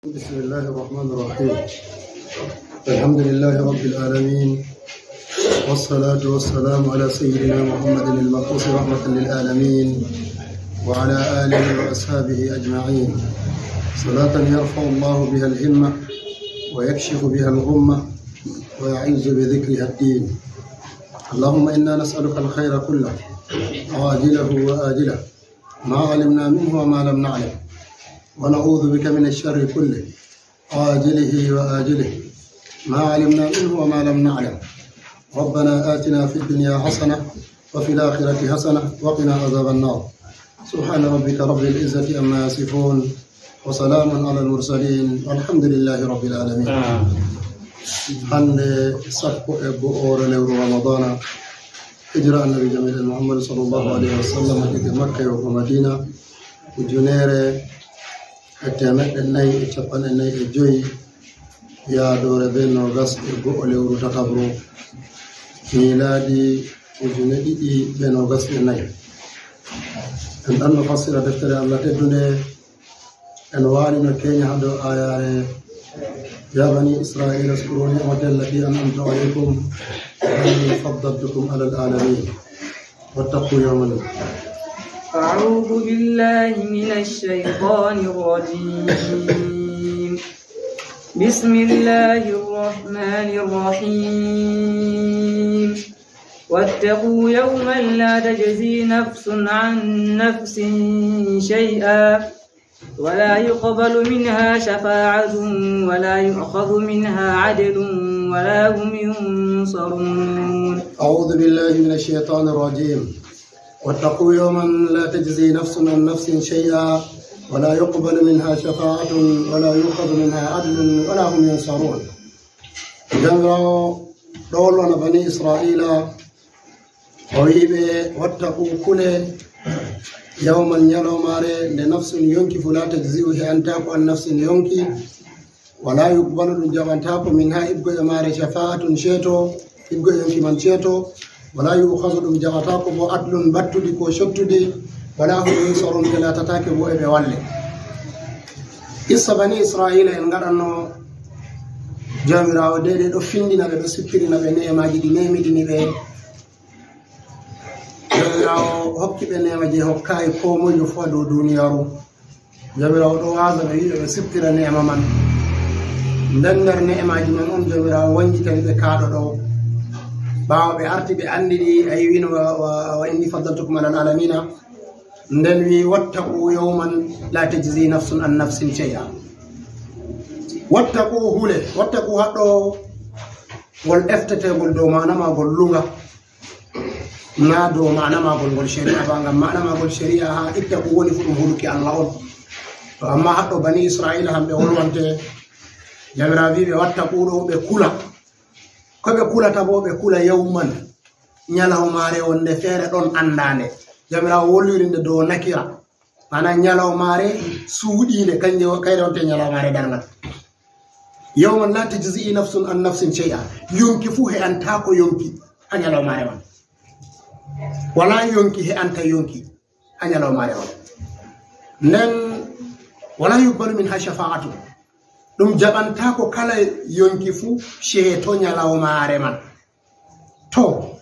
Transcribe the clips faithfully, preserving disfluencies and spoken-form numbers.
بسم الله الرحمن الرحيم. الحمد لله رب العالمين، والصلاة والسلام على سيدنا محمد المبعوث رحمة للعالمين، وعلى آله وأصحابه أجمعين. صلاة يرفع الله بها الهمة، ويكشف بها الغمة، ويعز بذكرها الدين. اللهم إنا نسألك الخير كله، عاجله وآجله، ما علمنا منه وما لم نعلم، ونعوذ بك من الشر كله، عاجله وآجله، ما علمنا منه وما لم نعلم. ربنا آتنا في الدنيا حسنة، وفي الآخرة حسنة، وقنا عذاب النار. سبحان ربك رب العزة عما يصفون، وسلام على المرسلين، والحمد لله رب العالمين. Hannde sappo e go'oore lewru Ramadana, hijira Annabi Jamiiɗo Muhammad sallallahu alaihi wasallam, diga Makka yahugo Madina, ujunere e teemeɗɗe nayi e capanɗe nayi e joyi, yaadoore be noogas e go'o lewru tataɓru, miilaadi ujune ɗiɗi be noogas e nayi. En ɗanno fassira deftere Allah teddunde, en waalino keenya haa dow aayaare, يا بني إسرائيل اذكروا نعمتي التي أنعمت عليكم وأني فضلتكم على العالمين. واتقوا يوما. أعوذ بالله من الشيطان الرجيم. بسم الله الرحمن الرحيم. واتقوا يوما لا تجزي نفس عن نفس شيئا ولا يقبل منها شفاعة ولا يؤخذ منها عدل ولا هم ينصرون. أعوذ بالله من الشيطان الرجيم. واتقوا يوما لا تجزي نفس عن نفس شيئا ولا يقبل منها شفاعة ولا يؤخذ منها عدل ولا هم ينصرون. Jawmiraawo ɗo wolwana bani Isra'iila, o wi'i ɓe, "Wattaqu, kule, yawman, nyalawmaare, nde nafsun, yonki fu, la tajzi'u, he'antaako, an nafsin, yonki, wala yuqbalu, ɗum jaɓantaako, minha, iggo e maare, shafa'atun, ceeto, iggo e yonki man ceeto, wala yu'khazu, ɗum jaɓataako bo, adlun, battudi ko cottudi, wala hum yunsarun, ɓe laatataake bo e ɓe walle." Qissa bani Isra'iila en ngaɗanno Jawmiraawo deydey ɗo findina ɓe, ɗo siftirina ɓe ne'emaaji ɗi ne'emidini ɓe. Jawmiraawo hokki ɓe ne'ema je hokkaay koo moyjo fuu haa dow duniyaaru. Jawmiraawo ɗo waaza ɓe, wi'i ɓe ɓe siftira ne'ema man. Nden nder ne'emaaji man on Jawmiraawo wanngitani ɓe kaa ɗo ɗo. Ɓaawo ɓe arti ɓe anndini, a yi'ino, wa, wa, wa inni faddaltukum alal aalamiina. Nden wi'i, "Wattaqu yawman la tajzi nafsun an nafsin shay'a." Wattaqu, hule, wattaqu haɗɗo ngol efteteengol dow maana maagol luŋa. Na dow maana maagol ngol shari'a ba, ngam maana maagol shari'a haa ittaqu woni fu ɗum huluki Allah on. To amma haɗɗo bani Isra'iila hamɓe wolwante, Jawmiraawo wi'i ɓe wattaqu ɗo ɓe kula. Ko ɓe kulata bo, ɓe kula yawman, nyalawmaare wonde feere ɗon anndaande. Jawmiraawo wolwiri nde dow nakira. Maana nyalawmaare suuɗiinde, kanje o-, kayre wonte nyalawmaare darngal. Yawman la tajzi'u nafsun an nafsin shay'a. Yonki fuu he'antaako yonki haa nyalawmaare man. Walaa yonki he'anta yonki haa nyalawmaare man. Nden, "Wala yuqbalu minha shafa'atun." Ɗum jaɓantaako kala yonki fuu ceeto nyalawmaare man. To,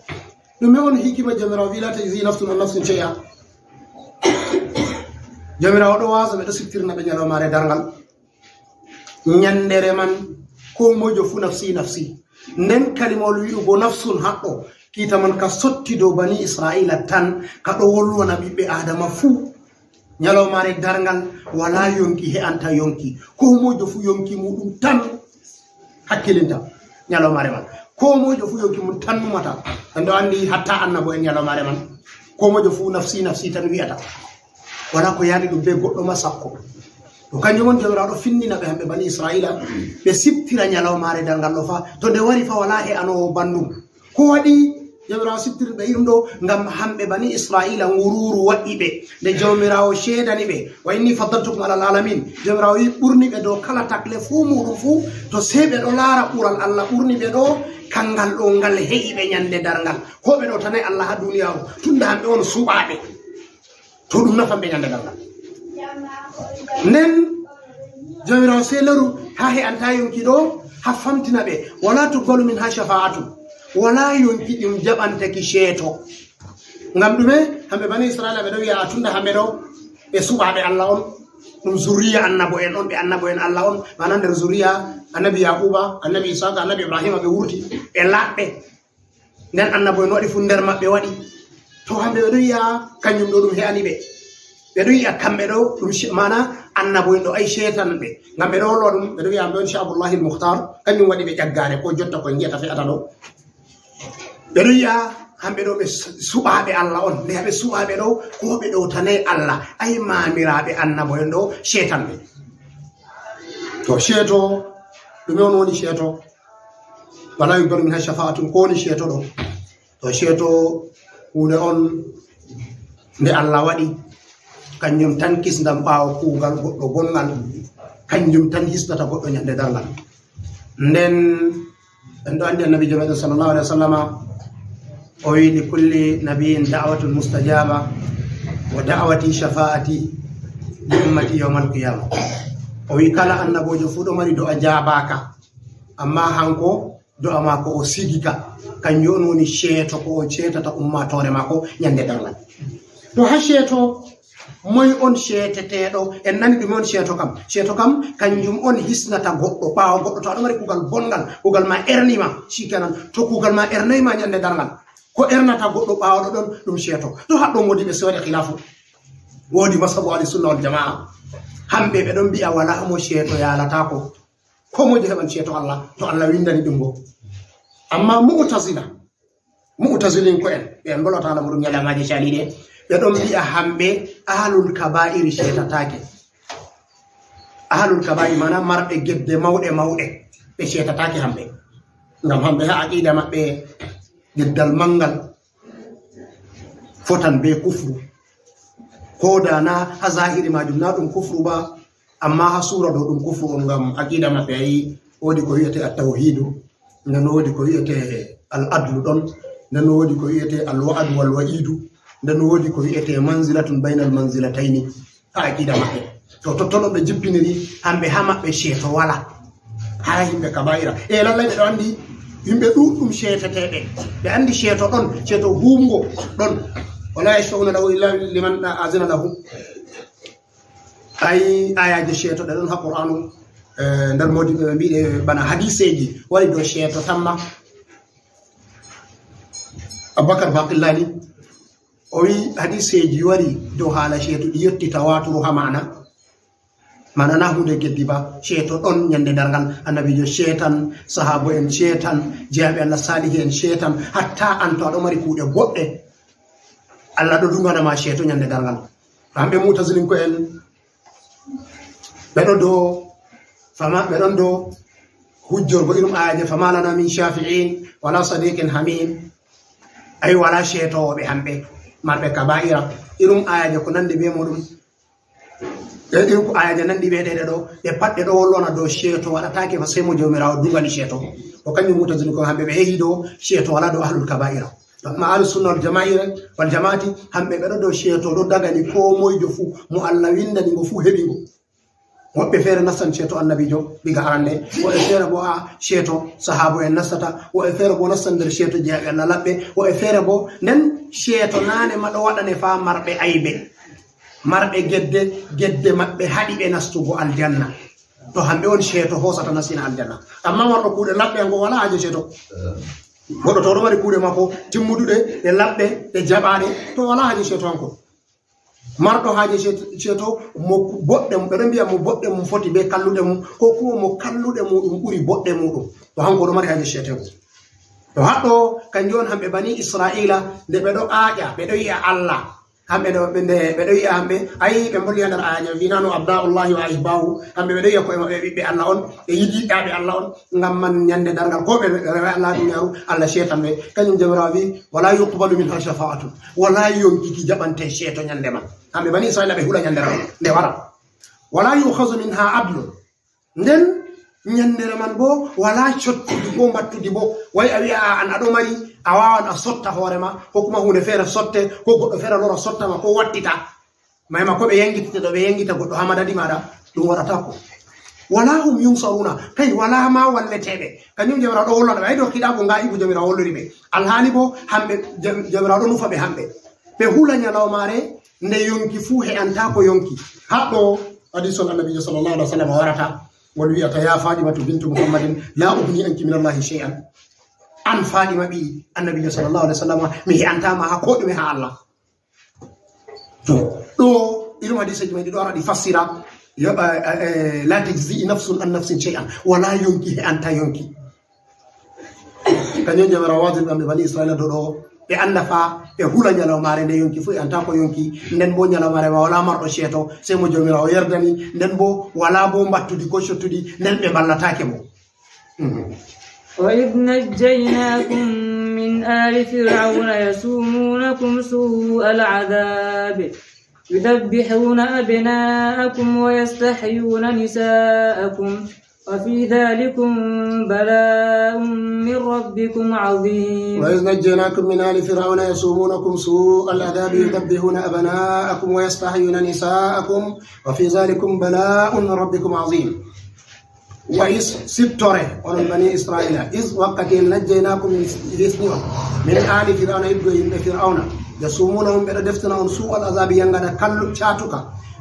ɗume on hikima Jawmiraawo wi'i, "La tajzi nafsun an nafsin shay'a"? Jawmiraawo ɗo waaza ɓe, ɗo siftirna ɓe nyalawmaare darngal. Nyandere man, koo moyjo fuu nafsi, nafsi. Nden kalimawol wi'ugo nafsun haɗɗo, kiita man ka sotti dow bani Isra'iila tan, ka ɗo wolwana ɓiɓɓe Aadama fuu. Nyalawmaare darngal walaa yonki he'anta yonki. Koo moyjo fuu yonki muuɗum tan hakkilinta nyalawmaare man. Koo moyjo fuu yonki mum tan numata. En ɗo anndi hatta annabo en nyalawmaare man. Koo moyjo fuu nafsi, nafsi tan wi'ata. Walaa ko yaadi ɗum bee goɗɗo ma sakko. To kanjum on Jawmiraawo ɗo findina ɓe hamɓe bani Isra'iila, ɓe siftira nyalawmaare darngal ɗo fa. To nde wari fa walaa he'anoowo banndum. Ko waɗi Jawmiraawo siftiri ɓe irum ɗo? Ngam hamɓe bani Isra'iila nguruuru waɗi ɓe. Nde Jawmiraawo ceedani ɓe, "Wa inni faddaltukum alal aalamiin." Jawmiraawo wi'i ɓurni ɓe dow kala takle fuu muuɗum fuu. To sey ɓe ɗo laara ɓural Allah ɓurni ɓe ɗo, kangal ɗo ngal he'i ɓe nyande darngal. Ko ɓe ɗo tanay Allah haa duniyaaru, tunda hamɓe on suɓaaɓe. To ɗum nafan ɓe nyande darngal. Nden Joomiraawo, sey loru, haa he'anta yonki ɗo, haa famtina ɓe. Wala tuqbalu minha shafa'atun. Wala yonki ɗum jaɓantaki ceeto. Ngam ɗume? Hamɓe bani Isra'iila ɓe ɗo wi'a, tunda hamɓe ɗo, ɓe suɓaaɓe Allah on, ɗum zuriya annabo en on, ɓe annabo en Allah on, maana nder zuriya annabi Yaquba, annabi Isaaqa, annabi Ibrahima ɓe wurti, ɓe laaɓɓe. Nden annabo en waɗi fu nder maɓɓe waɗi. To hamɓe ɓe ɗo yi'a kanjum ɗo ɗum he'ani ɓe. Ɓe ɗo yi'a kamɓe ɗo ɗum ce-, maana annabo en ɗo ay ceetan ɓe. Ngam ɓe ɗo hollo ɗum, ɓe ɗo wi'a hamɓe on Sha'bullahi al-Mukhtar, kanjum waɗi ɓe ƴaggaare ko jotta ko en ngi'ata fe'ata ɗo. Ɓe ɗo yi'a hamɓe ɗo ɓe su-, suɓaaɓe Allah on. Nde ɓe suɓaaɓe ɗo, ko ɓe ɗowtanay Allah. Ay maamiraaɓe annabo en ɗo ceetan ɓe. To ceeto, ɗume on woni ceeto? Wala yuqbalu minha shafa'atun, ko woni ceeto ɗo? To ceeto huunde on nde Allah waɗi, kanjum tan kisndam ɓaawo kuugal goɗɗo bonngal, kanjum tan hisnata goɗɗo ñande darngal. Nden en ɗo anndi Annabiijo meɗen sallallahu alaihi wasallama, o wi, "Li kulli nabiyyin da'watun mustajaba, wa da'wati shafa'ati li ummati yawmal qiyama." O wi, "Kala annaboojo fuu ɗo mari do'a jaabaaka, amma hanko do'a maako o sigi ka, kanjum on woni ceeto ko o ceetata ummaatoore maako ñande darngal." To haa ceeto, moy on ceeteteeɗo? En nani ɗume on ceeto kam. Ceeto kam, kanjum on hisnata goɗɗo, ɓaawo goɗɗo to aɗo mari kuugal bonngal, kuugal ma erni ma, shikenan. To kuugal ma ernay ma ñande darngal, ko ernata goɗɗo ɓaawoɗo ɗon, ɗum ceeto. To haɗɗo moodiɓe seeɗa khilaafu. Woodi masabu Ahli Sunna wal Jamaa. Hamɓe ɓe ɗon mbi'a walaa mo ceeto yaalataako. Ko moƴƴi heɓan ceeto Allah, to Allah windani ɗum bo. Amma Mu'tazila, Mu'tazilinko'en, ɓe en mbolata lamuru ñalawmaaje caliiɗe, ɓe ɗon mbi'a hamɓe ahlul kaba'iri ceetataake. Ahlul kaba'iri, maana marɓe gedde mawɗe mawɗe, ɓe ceetataake hamɓe. Ngam hamɓe haa aqiida maɓɓe geddal manngal fotan be kufru. Ko da na haa zahiri maajum na ɗum kufru ba, amma haa suura ɗo ɗum kufru on, ngam aqiida maɓɓe ayi woodi ko wi'ete at-tawhidu, nden woodi ko wi'ete al-adlu ɗon, nden woodi ko wi'ete al-wa'du wal-wa'idu, nden woodi ko wi'ete manzilatun baynal manzilatayni. Haa aqiida maɓɓe. To totton on ɓe jippiniri hamɓe haa maɓɓe ceeto wala. Haa yimɓe kaba'ira. E lallay ɓe ɗo anndi yimɓe ɗuɗɗum ceeteteeɓe. Ɓe anndi ceeto ɗon, ceeto huumgo ɗon. Wala yashfa'una lahu illa liman azina lahu. Ay, ayaaje ceeto ɗe ɗon haa Qur'aanu, eh, nder moodi ɓe mbiɗe bana hadiseeji wari dow ceeto tamma. Abubakar Baqillani, o wi hadiseeji wari dow haala ceeto ɗi yotti tawaturu haa maana. Maana na huunde geddi ba, ceeto ɗon ñande darngal, Annabiijo ceetan, sahaabo en ceetan, jeyaaɓe Allah saalihi en ceetan, hatta an to aɗo mari kuuɗe boɗɗe, Allah ɗo dugana ma ceeto ñande darngal. Hamɓe Mu'tazilinko'en, ɓe ɗo do, fama, ɓe ɗon do hujjorgo irum ayaaje, "Fama lana min shafi'in, wala sadiqin hamim." Ay, wala ceetoowo ɓe hamɓe, marɓe kaba'ira. Irum ayaaje ko nandi be muɗum. E irum ko ayaaje nandi be ɗeɗe ɗo, ɗe pat ɗe ɗo wollona dow ceeto waɗataake fa sey mo Jawmiraawo dugani ceeto. Ko kanjum Mu'tazilinko'en hamɓe ɓe yehi dow ceeto wala dow ahlul kaba'ira. Amma Ahlus Sunna wal Jama'ire, wal Jama'ati, hamɓe ɓe ɗo dow ceeto ɗo dagani koo moyjo fuu, mo Allah windani ngo fuu heɓi ngo. Woɓɓe feere nastan ceeto Annabiijo diga arande, woɓɓe feere bo a ceeto sahaabo en nastata, woɓɓe feere bo nastan nder ceeto jeyaaɓe Allah laɓɓe, woɓɓe feere bo nden ceeto naane ma ɗo waɗane faa marɓe aybe, marɓe gedde, gedde maɓɓe haɗi ɓe nastugo aljanna. To hamɓe on ceeto hoosata nastina aljanna. Amma marɗo kuuɗe laɓɓe ngo wala haaje ceeto. Goɗɗo to ɗo mari kuuɗe makko timmuduɗe, ɗe laɓɓe, ɗe jaɓaaɗe, to wala haaje ceeto hanko. Marɗo haaje ceet-, ceeto mo boɗɗe mum, ɓe ɗon mbi'a mo boɗɗe mum foti be kalluɗe mum, ko kuma mo kalluɗe muɗum ɓuri boɗɗe muɗum. To hanko ɗo mari haaje ceeto. To haɗɗo, kanjum on hamɓe bani Isra'iila, nde ɓe ɗo aaƴa, ɓe ɗo yi'a Allah. Hamɓe ɗo, ɓe nde, ɓe ɗo yi'a hamɓe, ayi, ɓe mbolli haa nder aaƴa, winano abna'ullahi wa ahibbahu, hamɓe ɓe ɗo yi'a ko'e maɓɓe ɓiɓɓe Allah on, ɓe yiɗi yiɗaaɓe Allah on, ngam man ñande darngal ko ɓe, ɓe, ɓe Allah duniyaaru, Allah ceetan ɓe. Kanjum Jawmiraawo wi, "Wala yuqbalu minha shafa'atun." Wala yonki ki jaɓante ceeto ñande man. Hamɓe bani Isra'iila ɓe hula ñande ran, nde wara. "Wala yu'khazu minha adlun." Nden ñandere man bo wala cottudi ko mbattudi bo. Way a wi'a a an aɗo mari, a wawan a sotta hoore ma, ko kuma huunde feere sotte, ko goɗɗo feere lora sotta ma, ko wattita. Mayma ko ɓe yangitite ɗo ɓe yangita goɗɗo haa madadi maɗa, ɗum waɗataako. Wala hum yunsaruna, kay wala ma walleteɓe. Kañum Jawmiraawo ɗo hollana ɓe, ay ɗo kiɗa ko nga igu Jawmiraawo hollori ɓe. Alhaali bo hamɓe, Jam-, Jawmiraawo ɗo nufa ɓe hamɓe. Ɓe hula ñalawmaare nde yonki fuu he'anta ko yonki. Haa ɗo hadiisol Annabiijo sallallahu alaihi wasallam warata, ngol wi'ata, "Ya Fatimatu bintu Muhammadin, la ughni anki min Allahi shay'an." An Fatima ɓii Annabiijo sallallahu alaihi wasallam, mi he'anta ma haa ko ɗume haa Allah. To, ɗo irin hadiiseeji men ɗi ɗo ara ɗi fassira, yo, eh, eh, eh, la tajzi nafsun an nafsin shay'an. Wala yonki he'anta yonki. Kañum Jawmiraawo waajori ɓe Bani Isra'iila ɗo, ɗo ɓe annda fa ɓe hula ñalawmaare nde yonki fuu he'anta ko yonki, nden bo ñalawmaare ma wala marɗo ceeto, sey mo Jawmiraawo yerdani, nden bo wala bo mbattudi ko cottudi, nden ɓe mballataake mo. Mhm. وإذ نجيناكم من آل فرعون يسومونكم سوء العذاب يذبحون أبناءكم ويستحيون نساءكم وفي ذلكم بلاء من ربكم عظيم. وإذ نجيناكم من آل فرعون يسومونكم سوء العذاب يذبحون أبناءكم ويستحيون نساءكم وفي ذلكم بلاء من ربكم عظيم. Wa is, siftore, onon Bani Isra'iila, is, wakkati en najjaynaakum, hisni on, min aali Fir'awna, ibgo yimɓe Fir'awna, yasumuunahum, ɓe ɗo deftina on, suu'al azaabi, yangana kallu, caatuka,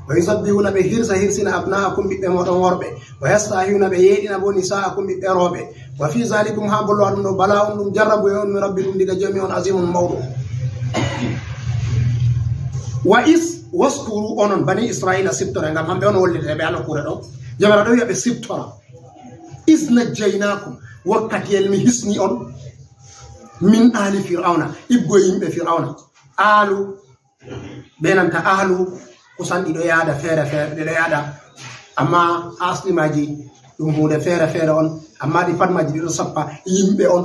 wa yuzabbihuna, ɓe hirsa, hirsina, abna'akum, ɓiɓɓe mooɗon worɓe, wa yastahiyuna, ɓe yeeɗina bo, nisa'akum, ɓiɓɓe rooɓe, wa fi zalikum, haa bollowa ɗum ɗo, bala'un, ɗum jarrabuye on, min rabbikum, diga Joomi on, azimun, mawɗo. Wa is, waskuru, onon Bani Isra'iila, siftore, ngam hamɓe on hollete ɓe haa nokkuure ɗo. Jawmiraawo ɗo wi'a ɓe siftora. Is najjaynaakum, wakkati el mi hisni on, min aali Fir'awna, ibgo yimɓe Fir'awna. Aalu, be nanta ahlu, kusan ɗi ɗo yaada feere feere, ɗi ɗo yaada, amma asli maaji ɗum huunde feere feere on, amma ɗi pat maaji ɗi ɗo sappa yimɓe on.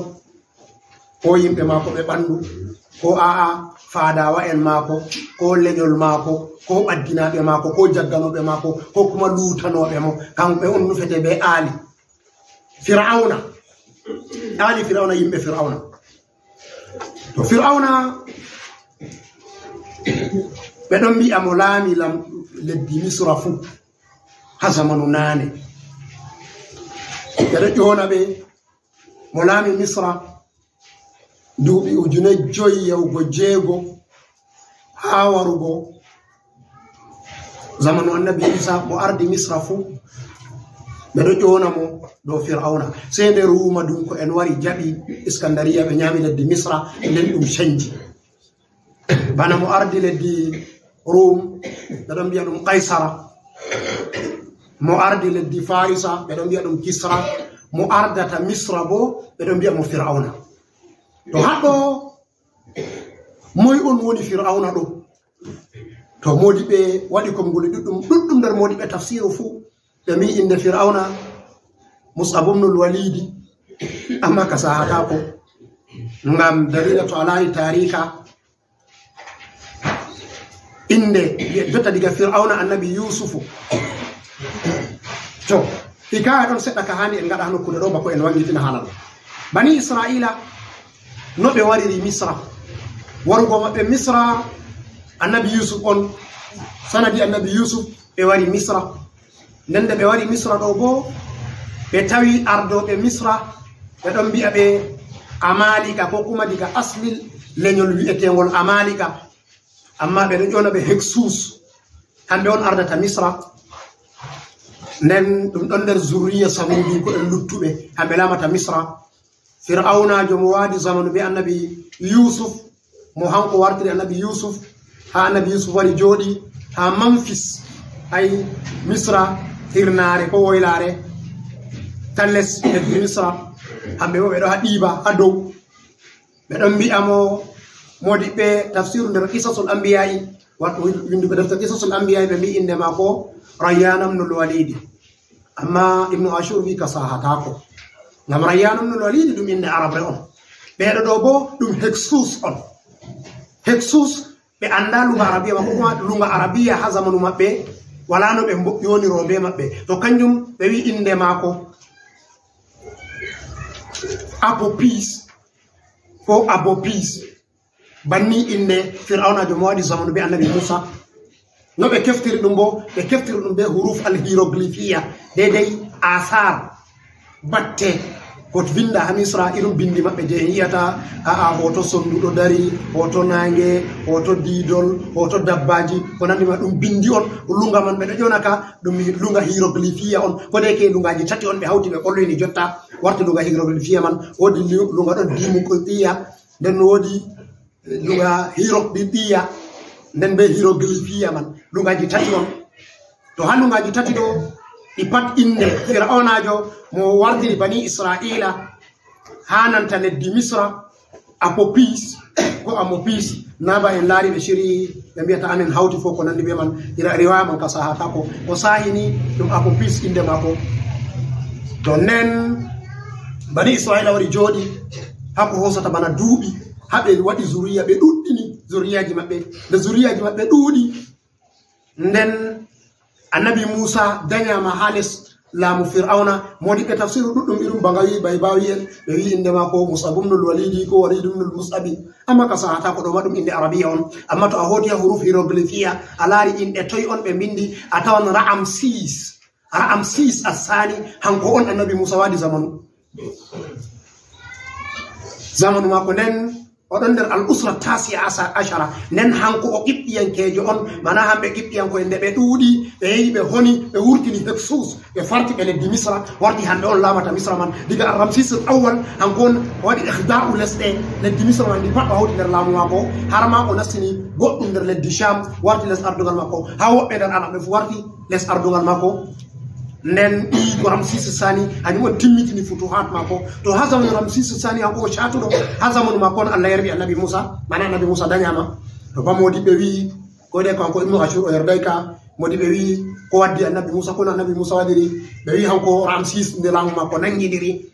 Ko yimɓe maako ɓe ɓandu, ko a'a, faadawa'en maako, ko lenyol maako, ko ɓadginaaɓe maako, ko jagganooɓe maako, ko kuma luutanooɓe mo, kamɓe on nufete be aali Fir'awna. Aali Fir'awna, yimɓe Fir'awna. To Fir'awna, ɓe ɗon mbi'a mo laami lam-, leddi Misra fuu, haa zamanu naane. Ɓe ɗo ƴoona ɓe mo laami Misra duuɓi ujune jowi yahugo jeego haa warugo zamanu Annabi Isa, mo ardi Misra fuu, ɓe ɗo ƴoona mo dow Fir'awna. Sey nde Ruuma dunko en wari jaɓi Iskandariya, ɓe nyaami leddi Misra, nden ɗum cenji. Bana mo ardi leddi Rum, ɓe ɗon mbi'a ɗum Kaisara. Mo ardi leddi Farisa, ɓe ɗon mbi'a ɗum Kisra. Mo ardata Misra bo, ɓe ɗon mbi'a mo Fir'auna. To haɗɗo, moy on woni Fir'auna ɗo? To moodiɓɓe waɗi konnguli ɗuɗɗum, ɗuɗɗum nder moodiɓɓe tafsiru fuu, ɓe mbi'i innde Fir'auna Mus'ab ibnul Walidi, amma ka sahataako. Ngam dalila to a laari taariika, innde jotta diga Fir'auna annabi Yusufu. To, hikaya ɗon seɗɗa ka haani en ngaɗa haa nokkuure ɗo bako en waŋgitina haala ɗo. Bani Isra'ila, no ɓe wariri Misra. Warugo maɓɓe Misra, annabi Yusuf on, sanadi annabi Yusuf, ɓe wari Misra. Nden nde ɓe wari Misra ɗo boo, ɓe tawi ardooɓe Misra, ɓe ɗon mbi'a ɓe Amalika, ko kuma diga asli lenyol wi'eteengol Amalika. Amma ɓe ɗon ƴoona ɓe Heksus. Kamɓe on ardata Misra. Nden ɗum ɗon nder zurriya Samuudiiko en luttuɓe, kamɓe laamata Misra. Fir'awnaajo mo waadi zamanu bee annabi Yusuf, mo hanko wartiri annabi Yusuf, haa annabi Yusuf wari jooɗi haa Manfis, ay Misra hirnaare ko woylaare, ta les leddi Misra, hamɓe boo ɓe ɗo haa ɗiiba haa dow. Ɓe ɗon mbi'a mo, moodiɓɓe tafsiru nder Qisasul Anbiya'i, wato winduɓe defte Qisasul Anbiya'i, ɓe mbi'i innde maako Rayyana ibnul Walidi. Amma Ibnu Ashur wi'i ka sahataako. Ngam Rayyana ibnul Walidi ɗum innde Arabre on. Ɓeeɗo ɗo boo ɗum Heksus on. Heksus ɓe anndaa luŋga Arabiya maɓɓe, ko kuma luŋga Arabiya haa zamanu maɓɓe, walaa no ɓe mbo-, yooniro bee maɓɓe. To kanjum ɓe wi'i innde maako Apopis ko Abopis. Banni innde Fir'awnaajo mo waɗi zamanu bee annabi Muusa. No ɓe keftiri ɗum boo, ɓe keftiri ɗum bee huruf al-hieroglyphiya, deydey Asar, batte, ko vinda ha Misra, irum bindi maɓɓe je en yi'ata, a, a, hoto sondu ɗo dari, hoto nange, hoto didol, hoto dabbaji, ko nandi ma ɗum bindi on, lunga man ɓe ɗo ƴona ka, ɗum lunga hieroglyphia on, ko de ke lungaji tati on ɓe hawti ɓe kollini jotta, warti lunga hieroglyphia man, wodi lu-, lunga ɗon dimuqtiya, nden wodi lunga hieroglyphia, nden be hieroglyphia man, lungaji tati on. To ha lungaji tati ɗo, ɗi pat inde Fir'aunajo mo wardini bani Isra'ila ha nanta leddi Misra, Apopis, ko Amopis, naba en laari ɓe shiri ɓe mbiyata amen hawti fof ko nandi be man, ira riwaya man ka sahata ko, ko sahini ɗum Apopis inde mako. To nden bani Isra'ila wari jooɗi, hako hosata bana duuɓi, ha ɓe waɗi zuriya, ɓe ɗuɗɗini zuriyaji maɓɓe. Nde zuriyaji maɓɓe ɗuuɗi, nden annabi Musa danyama ha les laamu Fir'auna. Modiɓɓe tafsiru ɗuɗɗum irum Bagawi, Baybawi en, ɓe wi inde mako Mus'ab ibn al-Walidi ko Walid ibn al-Mus'abi. Amma ka sahata ko ɗo ma ɗum inde Arabiya on. Amma to a hoti ha huruf hieroglyphia, a laari inɗe toy on ɓe mbindi, a tawan Ra'amsis. Ra'amsis Assani, hanko on annabi Musa wadi zamanu. Zamanu mako nden, o ɗon nder al usra tasi'a asa-, ashara. Nden hanko o Qibtiyankejo on, mana hamɓe Qibtiyanko'en nde ɓe ɗuuɗi, ɓe yehi ɓe honi, ɓe wurtini Heksus, ɓe farti ɓe leddi Misra, warti hamɓe on laamata Misra man. Diga Ramsis al awwal, hanko on o waɗi ikhda'u lesɗe, leddi Misra man ndi pat o hawti nder laamu mako, har ma o nastini goɗɗum nder leddi Sham, warti les ardungal mako, ha woɓɓe nder Arabɓe fu warti les ardungal mako. Nden ɓii ko Ramsis Sani, hanyum on timmitini futuhat mako. To ha zamanu Ramsis Sani, hanko o shatuɗo, ha zamanu mako on Allah yarbi annabi Musa, mana annabi Musa danyama. To ba modiɓɓe wi, ko de ko hanko Ibnu Ashur o yardai ka, modiɓɓe wi ko waddi annabi Musa, kono annabi Musa wadiri, ɓe wi hanko Ramsis nde laamu mako nangidiri,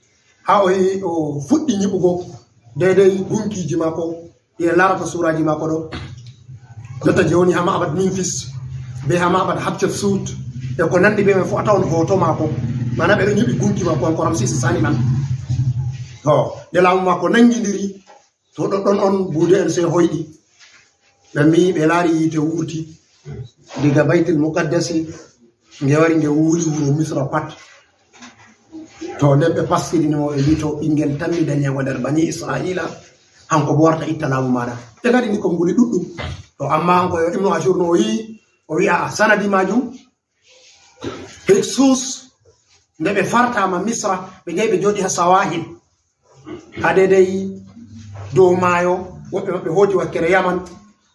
ha o yi-, o fuɗɗi nyiɓugo daidai gunkiji mako. Ɗi en larata suraji mako ɗo. Jotta je woni ha ma'bad Memphis, be ha ma'bad Hatshepsut, e ko nandi be man fu a tawan hoto mako. Mana ɓe ɗo nyiɓi gunki mako, hanko Ramsis Sani man. To, nde laamu mako nangidiri, to ɗoɗɗon on Buude en sey hoyɗi. Ɓe mbi ɓe laari yiite wurti diga Baytul Muqaddasi, nge wari nge wuuli wuro Misra pat. To nden ɓe passidini mo, ɓe mbi to ɓingel tammi danyeego nder bani Isra'ila, hanko bo warta itta laamu maɗa. Ɓe ngaɗini konnguli ɗuɗɗum. To amma hanko yo Ibnu Ashur no o yi, o wi'a sanadi majum, Heksus, nde ɓe fartama Misra, ɓe njahi ɓe jooɗi ha Sawahil. Ha dedei dow maayo, woɓɓe maɓɓe hooti wakkere Yaman,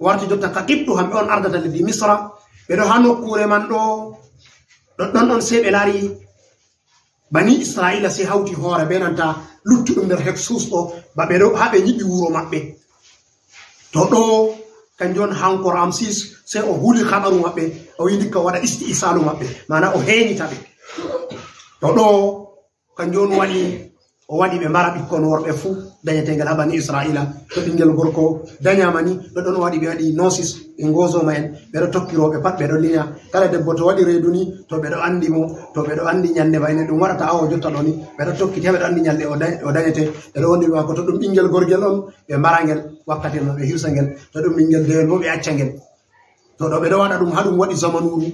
warti jotta ka Qibtu, hamɓe on ardata leddi Misra. Ɓe ɗo ha nokkure man ɗo, ɗoɗɗon on sey ɓe laari bani Isra'ila sey hawti hoore be nanta luttuɗum nder Heksus ɗo, ba ɓe ɗo ha ɓe nyiɓi wuro maɓɓe. To ɗo, kanjum on hanko Ramsis, sey o huli haɗaru maɓɓe, o yi ndikka o waɗa isti'salu maɓɓe, mana o heenita ɓe. To ɗo, kanjum on waɗi, o waɗi ɓe mbara ɓikkon worɓe fuu, danyeteeŋgal ha bani Isra'ila. To ɓingel gorko danyama ni, ɗoɗɗon o waɗi ɓe waɗi gnosis, ɓe ngozoma en, ɓe ɗo tokki rooɓe pat, ɓe ɗo linya. Kala debbo to waɗi reedu ni, to ɓe ɗo andi mo, to ɓe ɗo andi nyande ba ine ɗum waɗata awa o jotta ɗo ni, ɓe ɗo tokkiti, ɓe ɗo andi nyalɗe o da-, o danyete, ɓe ɗo wondi maako. To ɗum ɓingel gorgel on, ɓe mbara ngel wakkati no ɓe hirsa ngel, to ɗum ɓingel dewel bo ɓe acca ngel. To ɗo ɓe ɗo waɗa ɗum, ha ɗum waɗi zamanuuru.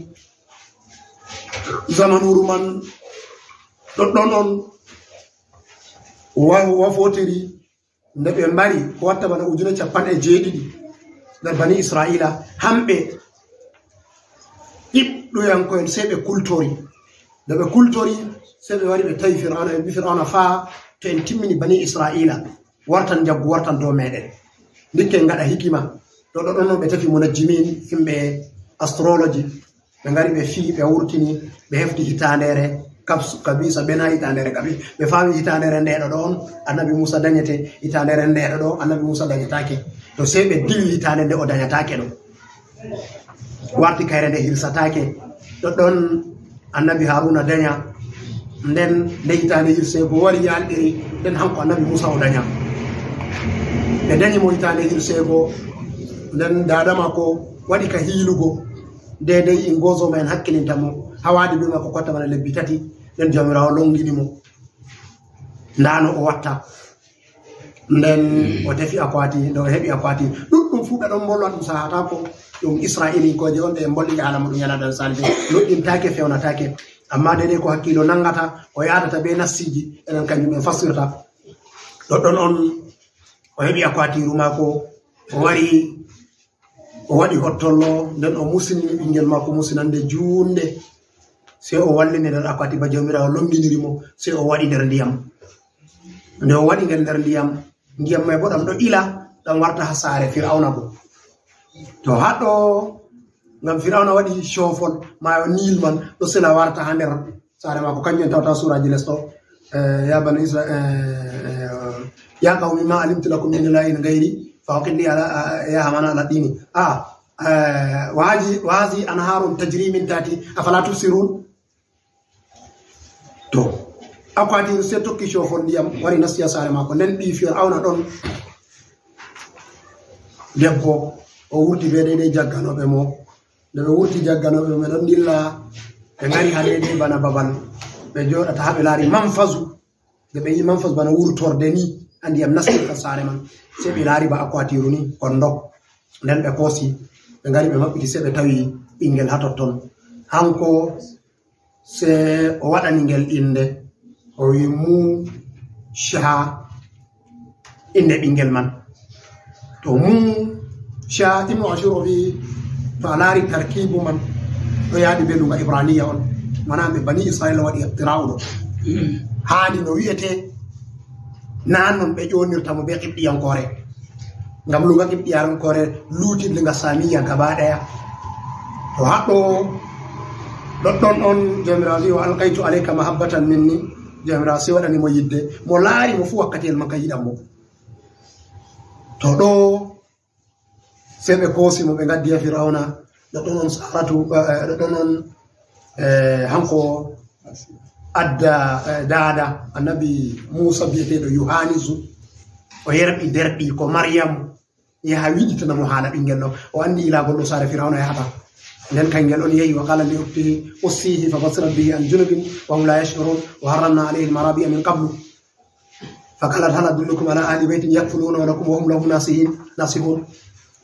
Zamanuuru man ɗoɗɗon on wa-, wafotiri nde ɓe mbari ko watta bana ujune capanɗe jeeɗiɗi nder bani Isra'ila, hamɓe Qibɗuyanko'en sey ɓe kultori. Nde ɓe kultori, sey ɓe wari ɓe tawi Fir'auna, ɓe mbi Fir'auna, faa to en timmini bani Isra'ila, wartan njaggu, wartan dow meɗen. Ndikke en ngaɗa hikima. To ɗoɗɗon no ɓe tefi munajjimin, yimɓe astrology. Ɓe ngari ɓe fii, ɓe wurtini, ɓe hefti hitandere kabs-, kabisa, ɓe na hitandere kabi. Ɓe faami hitandere nde ɗo ɗon, annabi Musa danyete, hitandere nde ɗo ɗon, annabi Musa danyatake. To sey ɓe diwi hitande nde o danyatake ɗo. Warti kayre nde hirsatake. Ɗoɗɗon annabi Haruna danya. Nden nde hitande hirseego wari yalɗiri, nden hanko annabi Musa o danya. Ɓe danyi mo hitande hirseego, nden dada mako waɗi ka hiilugo. Dedei ingozo ma en hakkilinta mo, ha waɗi be mako kotta bana lebbi tati, nden Jawmiraawo longini mo. Nda no o watta. Nden o tefi akwati, nde o heɓi akwati, ɗuɗɗum fuu ɓe ɗon mbolwa, ɗum sahatako, ɗum Isra'ilinkoje on ɓe mbolli haala muɗum yalada salde, nuɗɗintake, fewnatake. Amma deydey ko hakkilo nanngata, ko yaadata be nassiiji, enen kanjum en fassirta. Ɗoɗɗon on, o heɓi akwatiiru maako, o wari, o waɗi hottollo, nden o musini ɓinngel maako musinande juunde. Sey o wallini nder akwati ba Jawmiraawo lonnginiri mo, sey o waɗi nder ndiyam. Nde o waɗi ngel nder ndiyam, ndiyam may bo ɗam ɗo ila, ɗam warta haa saare Firawna go. To haa ɗo, ngam Firawna waɗi coofol, maayo Niil man ɗo sila warta haa nder saare maako. Kanjum en tawata suuraaji les ɗo. Eh, ya bani Isra-, eh, eh, ya qawmi ma alimtu lakum min ilahin gayri, fa awqid li ala, ya Hamana ala dini. Ah, eh, wa hazi-, wa hazi anharun tajri min tahti, afala tubsirun? To, akwatiiru sey tokki coofol ndiyam, wari nasti haa saare maako. Nden ɓii Firawna ɗon, debbo, o wurti be deydey jagganooɓe mo. Nde ɓe wurti jagganooɓe mo, ɓe ɗon ndilla, ɓe ngari haa deydey bana babal ɓe jooɗata, haa ɓe laari manfazu. Nde ɓe yi manfazu bana wurtorde ni, haa ndiyam nastirta saare man. Sey ɓe laari ba akwatiiru ni, kondo. Nden ɓe koosi, ɓe ngari ɓe maɓɓiti, sey ɓe tawi ɓinngel haa totton. Hanko sey o waɗani ngel innde, o wi Musha, innde ɓinngel man. To Musha, Ibnu Ashur o wi, to a laari tarkiibu man, ɗo yaadi be luga Ibraniya on. Mana ɓe Bani Israila waɗi iqtira'u ɗo. Haani no wi'ete, na non ɓe ƴoonirta mo be Qibɗiyankoore. Ngam luga Qibɗiyankoore luuti luga Samiya gaba ɗaya. To haa ɗo, ɗoɗɗon on Jawmiraawo wi'i, "Wa alqaytu alayka mahabbatan minni." Jawmiraawo sey waɗani mo yidde. Mo laari mo fuu wakkatiyel man kam yiɗan mo. To ɗo, sey ɓe koosi mo, ɓe ngaddi haa Firawna. Ɗoɗɗon on Saratu, eh, eh, ɗoɗɗon on, eh, hanko adda, eh, daada Annabi Muusa bi'eteeɗo Yohanisu. O yerɓi derɗi ko Maryamu. Yaha wiɗitana mo haala ɓinngel ɗo. O anndi ilagol ɗo saare Firawna yahata. Nden kangel on yehi, wa qala li ukhtihi qussihi fa basirat bihi an junubin wa hum la yash'urun wa harramna alayhi al-marabi'a min qablu. Fa qalat hal adullukum ala ahli baytin yakfulunahu lakum wa hum lahu nasihin, nasihun.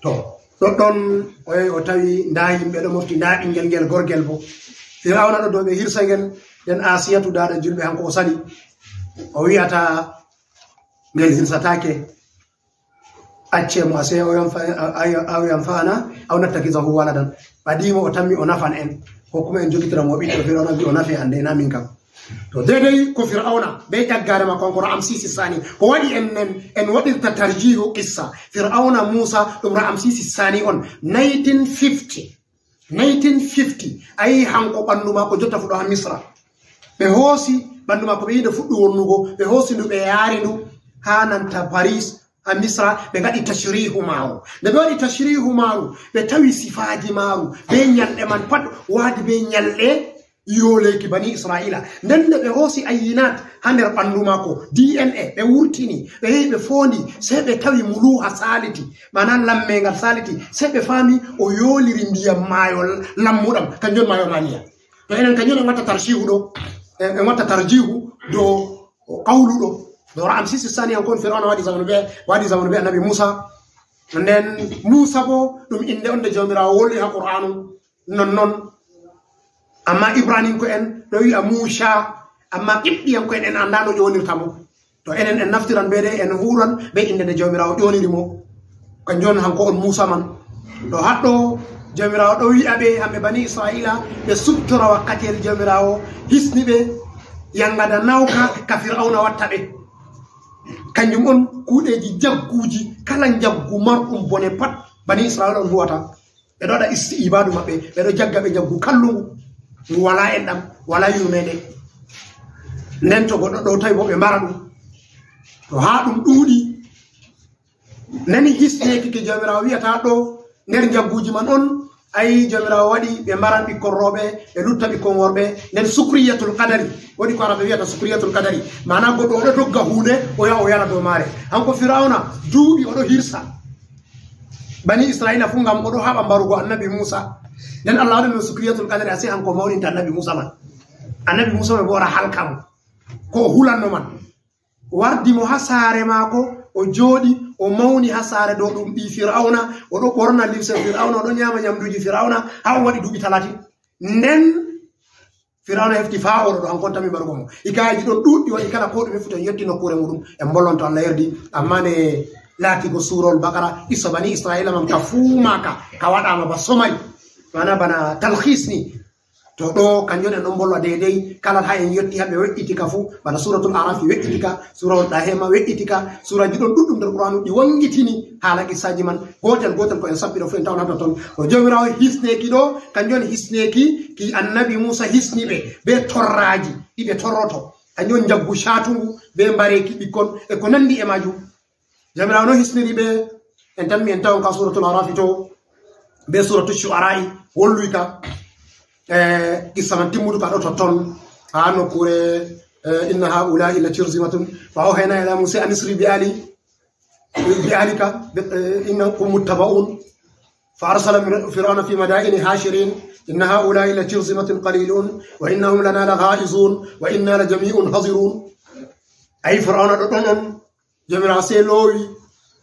To, ɗoɗɗon o yehi o tawi nda yimɓe ɗo mofti, nda ɓinngel ngel gorgel bo. Firawna ɗo dow ɓe hirsa ngel, nden Asiyatu daada julɓe hanko o sali. O wi'ata ngel hirsataake. Accee mo, asee aw yanfa-, aw, aw yanfa'ana aw nattakizahu waladan. Ɓadii mo o tammi o nafan en. Ko kuma en jogitira mo ɓiɗɗo, Firawna wi o nafe an de, na min kam. To, deydey ko Firawna be ƴaggaare makko kanko Ra'amsisi Sani. Ko waɗi en, en, en waɗirta tarjihu qissa. Firawna Muusa ɗum Ra'amsisi Sani on. Nineteen fifty. Nineteen fifty. Ayi hanko ɓanndu makko jotta fuɗo ha Misra. Ɓe hoosi ɓanndu makko, ɓe yiɗi ndu fuɗɗu wonnugo. Ɓe hoosi ndu, ɓe yaari ndu ha nanta Paris. Ha Misra, ɓe ngaɗi tashrihu maaru. Nde ɓe waɗi tashrihu maaru, ɓe tawi sifaaji maaru, be nyalɗe man pat, waadi be nyalɗe yooleeki Bani Isra'iila. Nden nde ɓe hoosi ayyinat ha nder ɓanndu maako, D N A, ɓe wurtini, ɓe yehi ɓe foondi, sey ɓe tawi muluha saaliti, maana lammeengal saaliti, sey ɓe faami o yooliri ndiyam maayo lammuɗam, kanjum maayo Maliya. To enen kanjum en watta tarjihu ɗo, en, en watta tarjihu dow o qawlu ɗo. Dow Ra'amsisi Sani, hanko on Fir'awna waɗi zamanu be, waɗi zamanu be Annabi Muusa. Nden Muusa bo ɗum innde on nde Jawmiraawo wolwi ha Qur'aanu. Nonnon. Amma Ibraninko'en ɗo wi'a Muusa, amma Qibɗiyanko'en en anndaa no ƴoonirta mo. To enen en naftiran be ɗe, en huuran be innde nde Jawmiraawo ƴooniri mo. Kanjum on hanko on Muusa man. To haɗɗo Jawmiraawo ɗo wi'a ɓe, hamɓe Bani Isra'iila, ɓe suftora wakkatiyel Jawmiraawo hisni ɓe yangada nawka ka Fir'awna watta ɓe. Kanjum on kuuɗeeji njagguuji, kala njaggu marɗum bone pat, Bani Isra'iila on huwata. Ɓe ɗo waɗa isti'ibadu maɓɓe, ɓe ɗo jagga ɓe njaggu kallungu, ngu walaa enɗam, walaa yurmeende. Nden to goɗɗo ɗo tawi bo ɓe mbara ɗum. To haa ɗum ɗuuɗi, nani hisneeki ki Jawmiraawo wi'ata ɗo nder njagguuji man on, ayi, Jawmiraawo waɗi ɓe mbaran ɓikkon rooɓe, ɓe lutta ɓikkon worɓe, nden sukriyatul qadari, waɗi ko Araɓe wi'ata sukriyatul qadari. Maana goɗɗo o ɗo dogga huunde, o yaha o yara dow maare. Hanko Firawna duuɓi o ɗo hirsa Bani Isra'iila fuu ngam o ɗo haɓa mbarugo Annabi Muusa. Nden Allah waɗi mo sukriyatul qadari, asee hanko mawninta Annabi Muusa man. Annabi Muusa man bo wara halka mo. Ko o hulanno man. Wardi mo ha saare maako, o jooɗi, o mawni ha saare dow ɗum ɓii Firawna, o ɗo ɓorna limse Firawna, o ɗo nyaama nyamduuji Firawna, haa o waɗi duuɓi talatin. Nden Firawna hefti faa oɗo ɗo, hankon tammi mbaɗugo mo. Hikaayeeji ɗon ɗuuɗɗi waɗi, kala ko ɗume fu to en yotti nokkuure muɗum, en mbollonto Allah yerdi. Amma ne laatigo suurawol Bakara, qissa Bani Isra'iila man ka fuu maaka, ka waɗaama ba somari. Maana bana talhiis ni. To ɗo, kanjum en ɗon mbolwa deydey, kala haa en yotti haa ɓe we'iti ka fuu, bana Suuratul Arafi we'iti ka, Suurawol Ɗahe ma we'iti ka, suuraaji ɗon ɗuɗɗum nder Qur'aanu ɗi wangitini haala qissaaji man, gootel gootel ko en sappi ɗo fuu en tawan haa totton. To Jawmiraawo hisneeki ɗo, kanjum on hisneeki ki Annabi Muusa hisni ɓe bee torraaji ɗi ɓe torroto. Kanjum on njaggu caatungu bee mbareeki ɓikkon e ko nanndi e maajum. Jawmiraawo no hisniri ɓe, en tammi en tawan ka Suuratul Arafi to, bee Suuratul Shu'ara'i wolwi ka, eh, qissa man timmudu ka ɗo totton, haa nokkuure, eh, "Inna ha'ula'i la shirzimatun, fa awhayna ila Musa an isri bi ali." بأهلك إنكم متبعون فأرسل فرعون في المدائن حاشرين إن هؤلاء لشرذمة قليلون وإنهم لنا لغائظون وإنا لجميع حاذرون. Ay, Fir'awna ɗo ɗon on, Jawmiraawo sey loowi